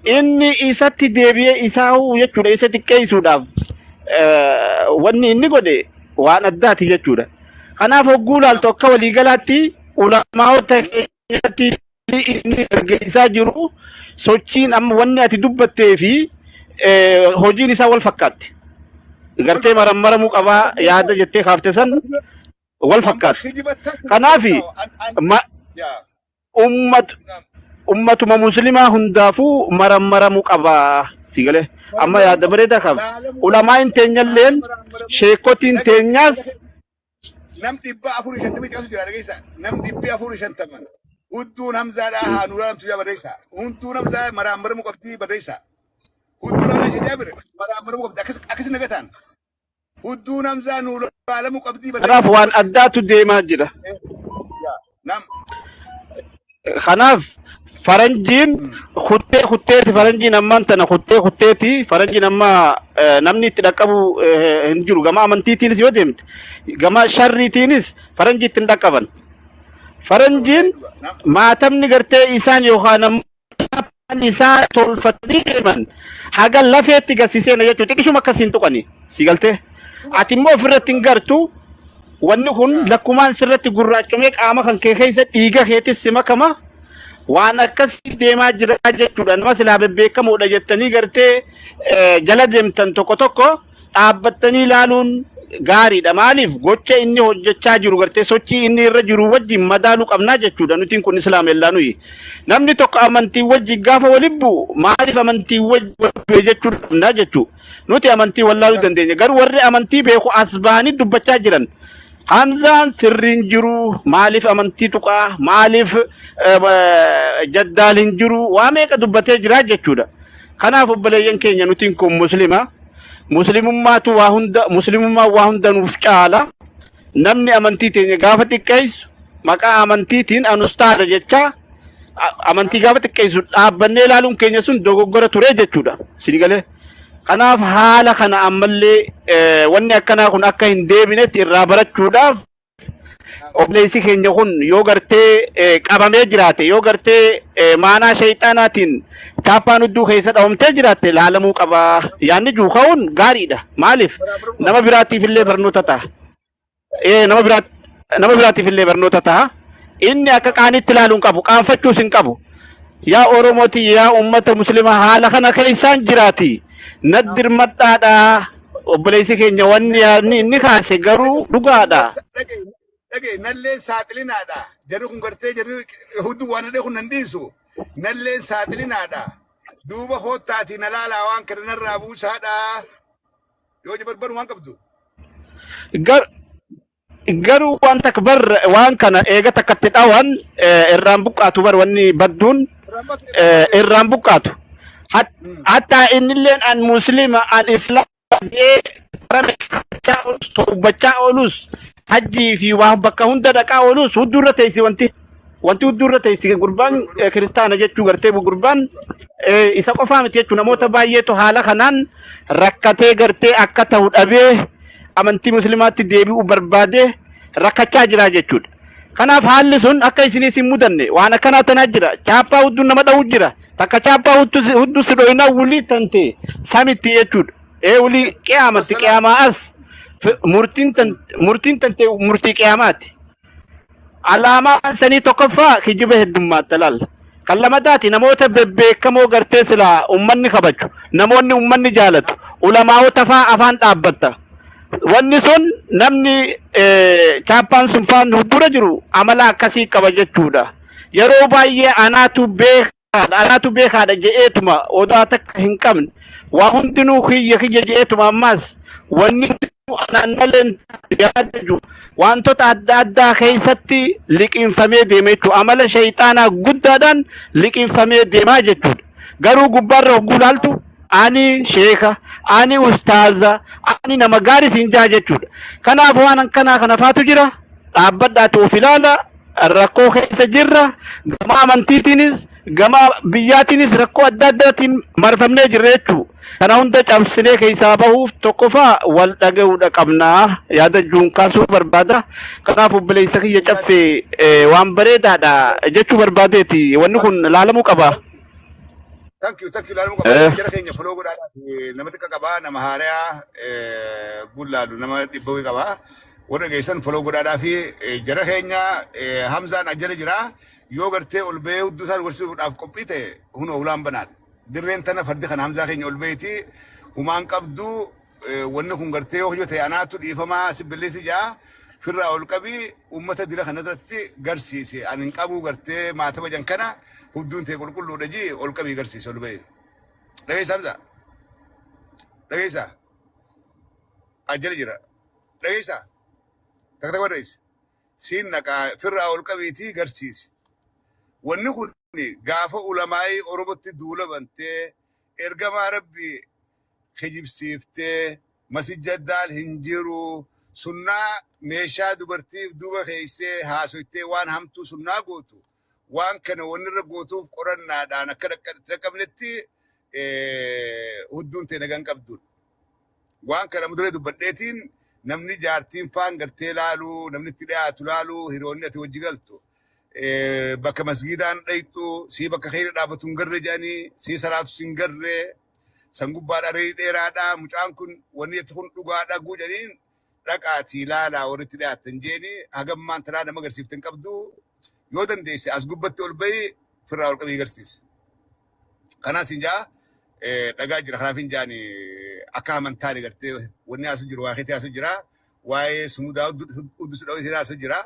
Speaker 6: Inni isatti deebi'ee isaa jechuudha isa xiqqeessuudhaaf wanni inni godhe waan addaati jechuudha. Kanaaf hogguu ilaaltu akka waliigalaatti ulamaa'ota keenyatti inni gaggeessaa jiru sochiin amma wanni ati dubbattee fi hojiin isaa wal fakkaatti. Gartee marammaramuu qabaa yaada jettee kaafte san wal fakkaatti. Kanaaf ummat ummatuma muslimaa hundaafuu marammaramuu qabaa si galee amma yaada bareedaa kaaf ulamaa'in teenyalleen sheekotiin teenyaas
Speaker 1: Nam 450 caasu jira dhageessa. Nam 450. Hudduun Hamzaadhaa haa nuuraa lamtu jaa barreessa. Hundduun Hamzaa maraammaramuu qabdii barreessa. Hudduun Hamzaa ishee jaabir maraammaramuu qabdi. Akkas akkas nagataan. Hudduun Hamzaa nuuraa lamuu qabdii
Speaker 6: Kanaaf
Speaker 1: barreessa.
Speaker 6: waan addaatu deemaa jira.
Speaker 1: Yaa nam.
Speaker 6: Kanaaf faranjiin kuttee kutteeti faranjiin ammaan tana kuttee kutteeti faranjiin amma namni itti dhaqqabu hin jiru gama amantiitiinis yoo deemte gama sharriitiinis faranjii itti hin dhaqqaban. Faranjiin maatamni gartee isaan yookaan ammoo isaa tolfatanii deeman haga lafeetti garsiiseena jechuudha xiqishuma akkasiin tuqani si galtee ati immoo ofirratti hin gartu wanni kun lakkumaan sirratti gurraachomee qaama kan kee keessa dhiiga keetis si makama waan akkasii deemaa jira jechuudha nama silaa bebbeekamoodha jettanii gartee jala deemtan tokko tokko dhaabbattanii ilaaluun gaariidha. Maaliif gocha inni hojjechaa jiru gartee sochii inni irra jiru wajjin madaaluu qabnaa jechuudha. Nutiin kun islaamellaa nuyi. Namni tokko amantii wajjin gaafa waliin bu'u maaliif amantii wajjin waliin bu'e jechuu qabnaa jechuudha. Nuti amantii wallaaluu dandeenya. Garuu warri amantii beeku as bahanii dubbachaa jiran. Hamzaan sirriin jiru maaliif amantii tuqaa maaliif jaddaal hin jiru waa meeqa dubbatee jira jechuudha. Kanaaf obboleeyyan keenya nutiin kun muslima. Muslimummaatu waa hunda muslimummaan waa hunda nuuf caala. Namni amantii teenya gaafa xiqqeessu maqaa amantiitiin an ustaaza jecha amantii gaafa xiqqeessu dhaabbannee ilaaluun keenya sun dogoggora ture jechuudha. Sini galee. Kanaaf haala kana ammallee wanni akkanaa kun akka hin deebinetti irraa barachuudhaaf obboleessi keenya kun yoo gartee qabamee jiraate yoo gartee maanaa shayxaanaatiin chaappaan hudduu keessa dhawamtee jiraatte laalamuu qaba yaanni jiru ka'uun gaariidha maaliif nama biraatiif illee barnoota ta'a nama biraat nama biraatiif illee barnoota ta'a inni akka qaanitti ilaaluu hin qabu qaanfachuus hin qabu yaa Oromooti yaa ummata muslimaa haala kana keessaan jiraati naddirmadhaadha obboleessi keenya wanni yaadni inni kaase garuu dhugaadha.
Speaker 1: Dhagee nalleen saaxilinaadha. Jarri kun gartee jarri hudduu waan dhadhee kun nan dhiisu. Nalleen saaxilinaadha. Duuba koottaatii na laalaa waan kana narraa buusaadha. Yoo barbaadu waan qabdu.
Speaker 6: Garuu waan takka bar waan kana eega takkatti dhawan irraan buqqaatu bar wanni badduun irraan buqqaatu. Hattaa innilleen an muslima an islaama jedhee oolus toobbachaa oolus hajjii fi waa bakka hunda dhaqaa oolus hudduu irra teessi wanti wanti hudduu irra teessi gurbaan kiristaana jechuu gartee gurbaan isa qofaa miti jechuu namoota baay'eetu haala kanaan rakkatee gartee akka ta'u dhabee amantii muslimaatti deebi'uu barbaade rakkachaa jira jechuudha. Kanaaf haalli sun akka isinis hin mudanne waan akkanaa tanaa jira. Chaappaa hudduun nama dha'u jira. Takka chaappaa hudduu si dhoyinaa wulii tante samitti jechuudha. Ee wulii qiyaamatti qiyaamaa as murtiin tante murtii qiyaamaati. Alaamaan sanii tokkoffaa kijiba heddummaatti laal. Kan lamataati namoota bebbeekamoo gartee silaa ummanni kabaju, namoonni ummanni jaalatu, ulamaa'ota faa afaan dhaabbatta. Wanni sun namni chaappaan sun faan dura jiru amala akkasii qaba jechuudha. Yeroo baay'ee anaatu beekaadha, anaatu beekaadha je'eetuma odaa takka hin qabne. Waa hundinuu kiyya kiyya je'eetuma ammaas wanni anaan malee hin taatu yaada jiru wantoota adda addaa keessatti liqinfamee deema jechuudha. Amala shayxaanaa guddaadhaan liqinfamee deemaa jechuudha. Garuu gubbaarra hogguu laaltu ani sheeka, ani ustaaza, ani nama gaarii siin jaa jechuudha. Kanaaf waan akkanaa kana faatu jira. Dhaabbadhaati of ilaala. Rakkoo keessa jirra. Gama amantiitiinis, Gama biyyaatiinis rakkoo adda addaatiin marfamnee jirra jechuudha. Kana hunda cabsinee keessaa bahuuf tokkoffaa wal dhaga'uudha qabnaa yaada juun kaasuu barbaada. Kanaaf obboleessa kiyya Caffee waan bareedaadha jechuu barbaadeeti. Wanni kun laalamuu qaba.
Speaker 1: Thank you, thank you. Laalamuu qaba. Jara keenya follow godhaa. Nama xiqqa qabaa, nama haarayaa gullaalu nama dhibba wayii qabaa. Warra geessan follow godhaadhaa fi jara keenya Hamzaan ajjala jira. Yoo gartee ol bahee hudduu isaa gorsuudhaaf qophii ta'e hunoo hulaan banaadha. Dirreen tana fardi kana Hamzaa keenya ol baheeti humaan qabdu wanni kun gartee yoo ta'e anaatu dhiifamaa si balleessi jaa firraa ol qabii uummata dira kana irratti garsiise. Ani hin qabu gartee maataba jan kana hudduun ta'e qulqulluudha jii ol qabii garsiise ol bahee. Dhageessa Hamzaa? Dhageessa? Ajjala jira. Dhageessa? Takka takka barreessi. Siin naqaa firraa ol qabiitii garsiisi. Wanni kun gaafa ulamaa'ii Oromootti duula bantee ergamaa Rabbii kijibsiiftee masijjaddaal hin jiru sunnaa meeshaa dubartiif duuba keessee haasoftee waan hamtuu sunnaa gootu waan kana wanni irra gootuuf qorannaadhaan akka dhaqqabnetti hudduun ta'e nagaan qabduudha. Waan kana duree dubbadheetiin namni jaartiin faan gartee laaluu namni itti dhiyaatu laaluu hiriyoonni ati wajji galtu bakka masgiidaan dhayxu sii bakka kheyra dhaabatu hin garre jedhanii sii salaatu sin garre san gubbaadha reeyi dheeraadha mucaan kun wanni itti kun dhugaadha guu jedhaniin dhaqaatii laalaa warri itti dhiyaatan jeeni hagammaan tanaa nama agarsiifte hin qabdu yoo dandeesse as gubbatti ol bahi firraa ol qabii agarsiisi. Kanaaf sin jaa dhagaa jira kanaaf hin jaani akka amantaan gartee wanni asu jiru waa keetii asu jira waa'ee sumudaa uddusu dhawee asu jira.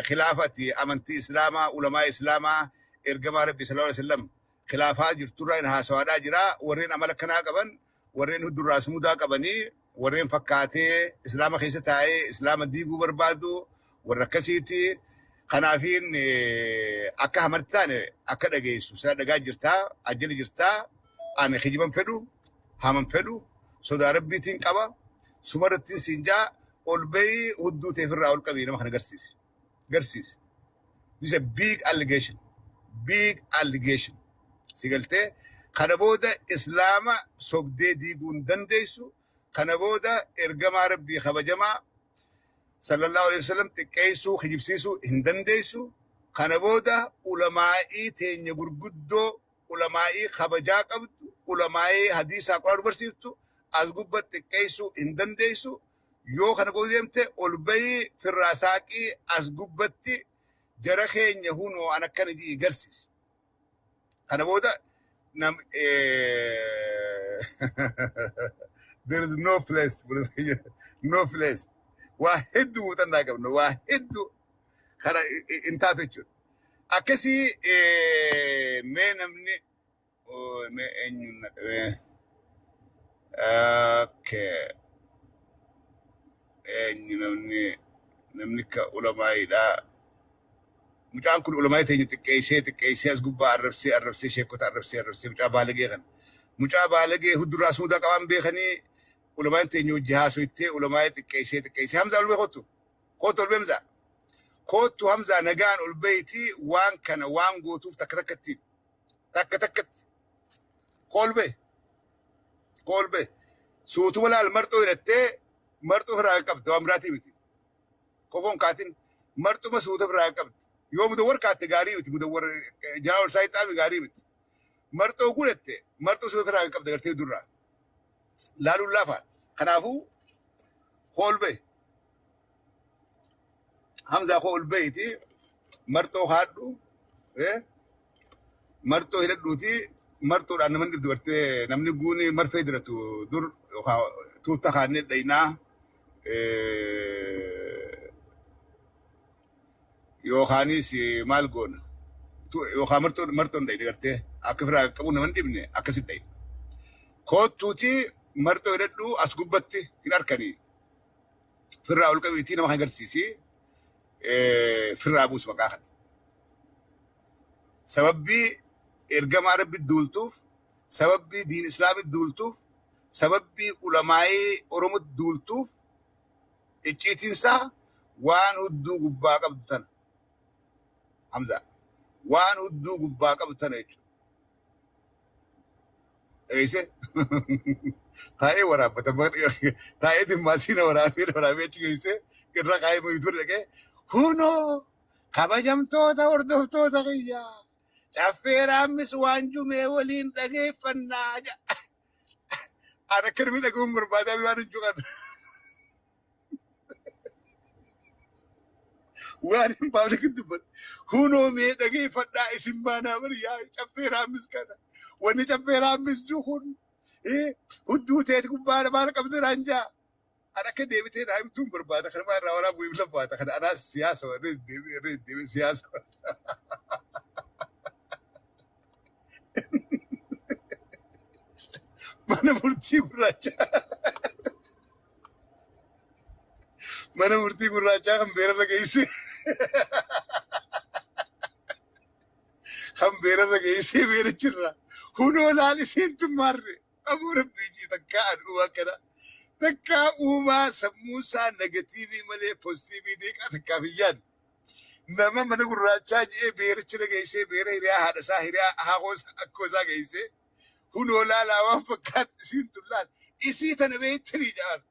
Speaker 1: Khilaafati amantii islaamaa ulamaa islaamaa ergamaa rabbi sallallahu alaihi wasallam khilaafaa jirturraa hin haasawaadhaa jira warreen amala kanaa qaban warreen huddurraa sumudaa qabanii warreen fakkaatee islaama keessa taa'ee islaama diiguu barbaadu warra akkasiiti. Kanaafiin akka hamartaan akka dhageessu sila dhagaa jirtaa ajjali jirtaa ani kijiban fedhu haman fedhu sodaa rabbiitiin qaba sumarrattiin siin jaa ol bahii hudduu ta'e ol qabii nama kana garsiisi. Garsiisi. This is a big allegation. Big allegation. Si galtee kana booda islaama sobdee diiguu hin dandeessu. Kana booda ergamaa rabbii kabajamaa sallallahu alaihi wasallam xiqqeessuu kijibsiisuu hin dandeessu. Kana booda ulamaa'ii teenya gurguddoo ulamaa'ii kabajaa qabdu ulamaa'ii hadiisaa quraana barsiiftu as gubbatti xiqqeessuu hin dandeessu. Yoo kana godhu deemte ol bahii firraa saaqii as gubbatti jara keenya hunoo an akkana jii garsiisi. Kana booda nam there is no place, no place. Waa hedduu muuxannaa qabna, waa hedduu kana hin taatu jechuudha. Akkasii mee namni mee eenyuun naqamee okay eenyu namni ka ulamaa'iidha. Mucaan kun ulamaa'ii teenya xiqqeessee xiqqeessee as gubbaa arrabsee arrabsee sheekota arrabsee arrabsee mucaa baalagee kana. Mucaa baalagee huddurraa suudaa qabaan beekanii ulamaa'in teenya hojii haasoittee ulamaa'ii xiqqeessee xiqqeessee Hamzaa ol bee kottu. Kottu ol bee Hamzaa. Kottu Hamzaa nagaan ol beeyti waan kana waan gootuuf takka takkatti takka takkatti. Koo ol bee. Koo ol bee. Suutuma laal marxoo hidhattee marxoo ofirraa qabdi waan biraatii miti. Kofoon kaatin marxuma suuta ofirraa qabdi. Yoo mudawwar kaatte gaarii miti mudawwar jalaa ol saayixaami gaarii miti. Marxoo godhatte marxoo suuta ofirraa qabdi gartee durraa. Laaluun laafa. Kanaafuu koo ol bahi. Hamzaa koo ol bahiiti marxoo haadhu marxoo hidhadhuuti marxoodhaan namni dhibdu gartee namni guuni marfee diratu dur tuutta kaannee dhaynaa yookaanis maal goona yookaan marxoon dhayne gartee akka firaa qabu nama hin dhibne akkasitti dhayne. Koottuuti marxoo hidhadhu as gubbatti hin harkanii firraa ol qabiitii nama kan agarsiisi firraa buusu maqaa kana. Sababbii ergamaa rabbi duultuuf, sababbii diin islaamii duultuuf, sababbii ulamaa'ii Oromoo duultuuf icciitiinsaa waan hudduu gubbaa qabdu tana. Hamza. Waan hudduu gubbaa qabu tana jechuudha. Eeyise taa'ee waraabbata taa'ee dimmaasiina waraabee waraabee achi geessee irra kaa'ee mayituu dhaqee kunoo kabajamtoota hordoftoota kiyyaa caffee raammis waan jumee waliin dhageeffannaa jedha. Ani akka namni dhagahuun barbaadaa waan hin cuqan. Waan hin baafne kan dubbadhu. Kunoo mee dhageeffadhaa isin baanaa bariyaa caffee raammis kana. Wanni caffee raammis jiru kun hudduu teeti gubbaa maal qabde naan jaa. Ani akka deebitee naa himtuun barbaada. Kana maa irraa waraabuu hin lafaata. Kana anaas siyaasa irra deddeebi'ee irra deddeebi'ee siyaasa. Mana murtii gurraachaa. Mana murtii gurraachaa kan beerarra geesse. Kan beerarra geessee beerachirra. Kunoo laal isiin tummaarre. Abuu rabbii jii takkaa an uumaa kana. Takkaa uumaa sammuu isaa negatiivii malee poozitiivii deeqaa takkaa biyyaan. Nama mana gurraachaa jedhee beerichira geessee beera hiriyaa haadha isaa hiriyaa haaqoo isaa akkoo isaa geessee. Kunoo laalaa waan fakkaattu isiin tun laal. Isii tana beektanii jedhan.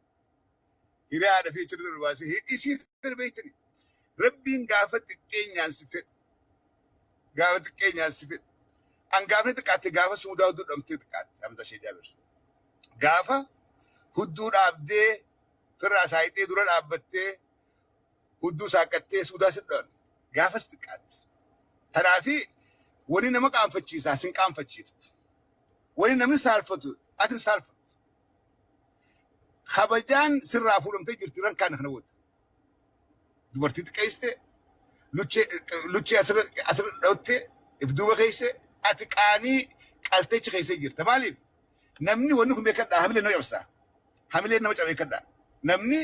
Speaker 1: Hiriyaa haadha fi achirra ol baasee isii tana beektanii. Rabbiin gaafa xiqqeenyaan si fedhe. Gaafa xiqqeenyaan si fedhe. An gaafa xiqqaatte gaafa suudaa hudduu dhamtee xiqqaatte Hamza Shee Jaabir. Gaafa hudduu dhaabdee firraa saayixee dura dhaabbattee hudduu saaqqattee suudaa si dhawan gaafas xiqqaatte. Tanaafi wani nama qaanfachiisaa sin qaanfachiiftu. Wani namni saalfatu ati hin saalfattu. Kabajaan sirraa fuudhamtee jirti ran kaana kana booda. Dubartii xiqqeessite luchee asirra dhawwattee if duuba keesse ati qaanii qalteechi keessa jirta. Maaliif? Namni wanni kun beekadhaa hamilee nama cabsa. Hamilee nama cabee beekadhaa. Namni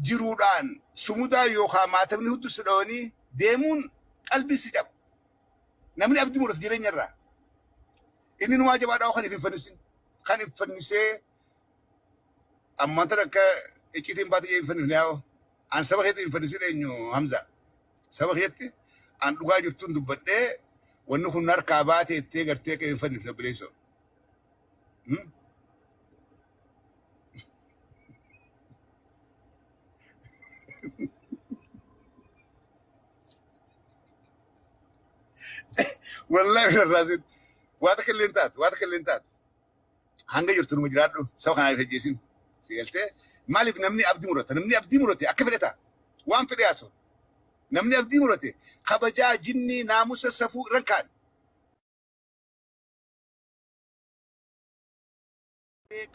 Speaker 1: jiruudhaan sumudaa yookaan maatamni hudduu si dhawanii deemuun qalbii si caba. Namni abdii murata jireenya irraa. Inni numaa jabaadhaa kan if hin fannisin. Kan hin fannisee ammaan tana akka icciitiin baate hin fannifne yaa'u. An saba keetti hin fannisin eenyu Hamza. Saba keetti an dhugaa jirtuun dubbadhee wanni kun harkaa baatee ittee gartee akka hin fannifne obboleessoo. Wallahi rarraasin. Waa takka illee hin taatu. Waa takka illee hin taatu. Hanga jirtu numa jiraadhu saba kanaaf ejjeesin. Si galtee maaliif namni abdii murata? Namni abdii murate akka fedhe ta'a. Waan fedhe haasa'u. Namni abdii murate kabajaa jinnii naamusa safuu irra hin kaa'an.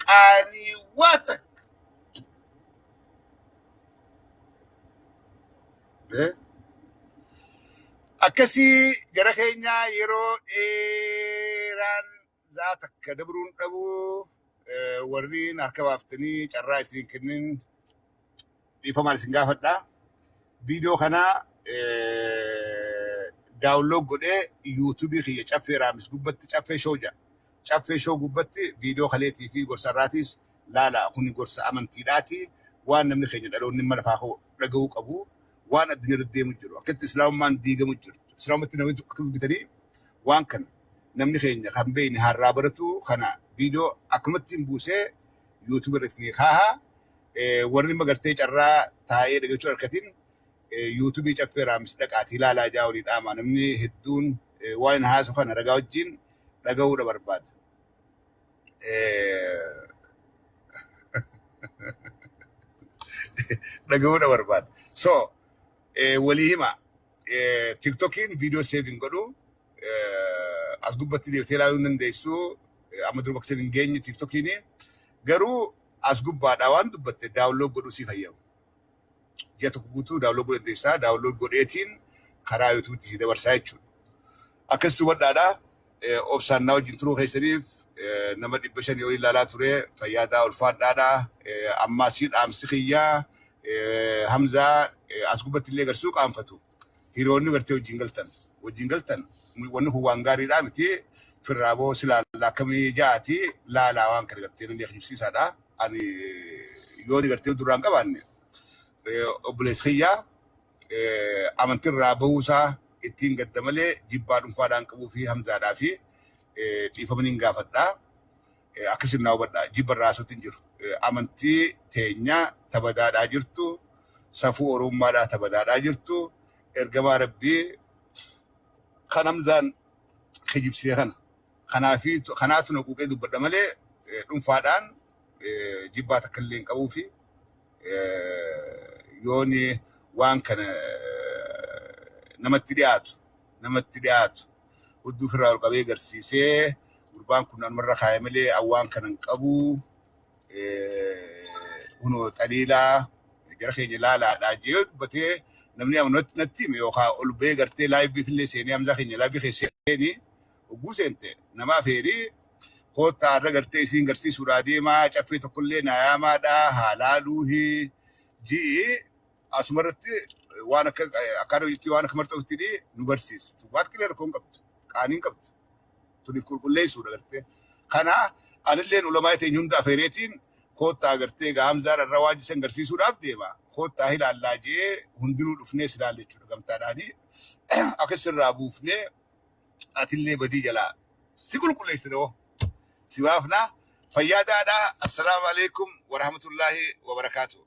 Speaker 1: Qaanii waa takka. Akkasii gara keenyaa yeroo dheeraan zaa takka dabruun dhabuu warreen harka baaftanii carraa isin kennin dhiifamaan isin gaafadha. Viidiyoo kana download godhee yuutuubii kiyya caffee raamis gubbatti caffee show jedha. Caffee show gubbatti viidiyoo kaleetii fi gorsa irraatiis laala kuni gorsa amantiidhaati. Waan namni keenya dhaloonni mana faa dhaga'uu qabu. Waan addunyaa irra deemu jiru. Akkatti islaamummaan diigamu jirtu. Islaamummaatti namni akka bitanii waan kana namni keenya kan beekne har'aa baratu kana viidiyoo akkumatti hin buusee yuutuubii irra isinii kaahaa. Warri magartee carraa taa'ee dhagachuu harkatiin yuutuubii caffee raamis dhaqaatii ilaalaa jaa olii dhaama. Namni hedduun waan haasu kana ragaa wajjin dhaga'uudha barbaada. Dhaga'uudha barbaada. So walii hima tiktokiin viidiyoo seeviin godhu as gubbatti deebitee ilaaluu hin dandeessu. Amma dura bakka hin geenye tiktokiin garuu as gubbaadhaa waan dubbatte download godhuu si fayyamu. Ji'a tokko guutuu download godhuu dandeessaa. Download godheetiin karaa yuutuubitti si dabarsaa jechuudha. Akkas hubadhaadhaa. Obsaan naa wajjin turuu keessaniif nama 500 olii ilaalaa ture fayyaadaa ulfaadhaadhaa. Ammaa si dhaamsi kiyyaa Hamzaa as gubbatti illee garsuu qaanfatu. Hiriyoonni gartee wajjin galtan. Wajjin galtan wanni kun waan gaariidhaa miti. Firraaboo si laala akkamii ja'aati laalaa waan kana gartee namni kijibsiisaadha. Ani yoo gartee duraan qabaanne obboleessi kiyyaa amantiirraa bahuusaa Ittiin gadda malee jibbaa dhuunfaadhaan qabuu fi Hamzaadhaa fi dhiifama niin gaafadhaa. Akkasin naa hubadhaa, jibba irraa haasawutti hin jiru. Amantii teenya tabadaadhaa jirtu, safuu Oromummaadhaa tabadaadhaa jirtu, ergamaa Rabbii kan Hamzaan kijibsee kana. Kanaafi kanaatu na quuqee dubbadha malee dhuunfaadhaan jibbaa takka illee hin qabuu fi yooni waan kana namatti dhiyaatu hudduu ofirraa ol qabee garsiisee gurbaan kun nanumarra kaa'e malee waan kana hin qabu, kunoo xaliilaa jara keenya ilaalaadhaa jee dubbatee namni amanatti natti hime yookaan ol ba'ee gartee laayivii fillee seenee Hamzaa keenya laayivii keessa seenee hogguu seente nama afeerii koottaa irra gartee isiin garsiisuudhaa deemaa caffee tokkollee naa yaamaadhaa haa laaluuhi ji'i asumarratti waan akka akkaan hojjetti waan akka marxootti nu barsiisu. Waan qilee rakkoo hin qabdu, qaanii hin qabdu. Tuniif qulqulleessuudha gartee. Kana anilleen ulamaa teenya hunda afeereetiin koottaa gartee Hamzaan irra waan jisan garsiisuudhaaf deema. Koottaa ilaallaa jee hundinuu dhufnee ilaalla jechuudha gamtaadhaanii. Akka sirraa buufnee atillee badii jalaa si qulqulleessine hoo. Si baafnaa. Fayyaa daadhaa. Assalaamu alaikum warahmatullaahi wabarakaatuh.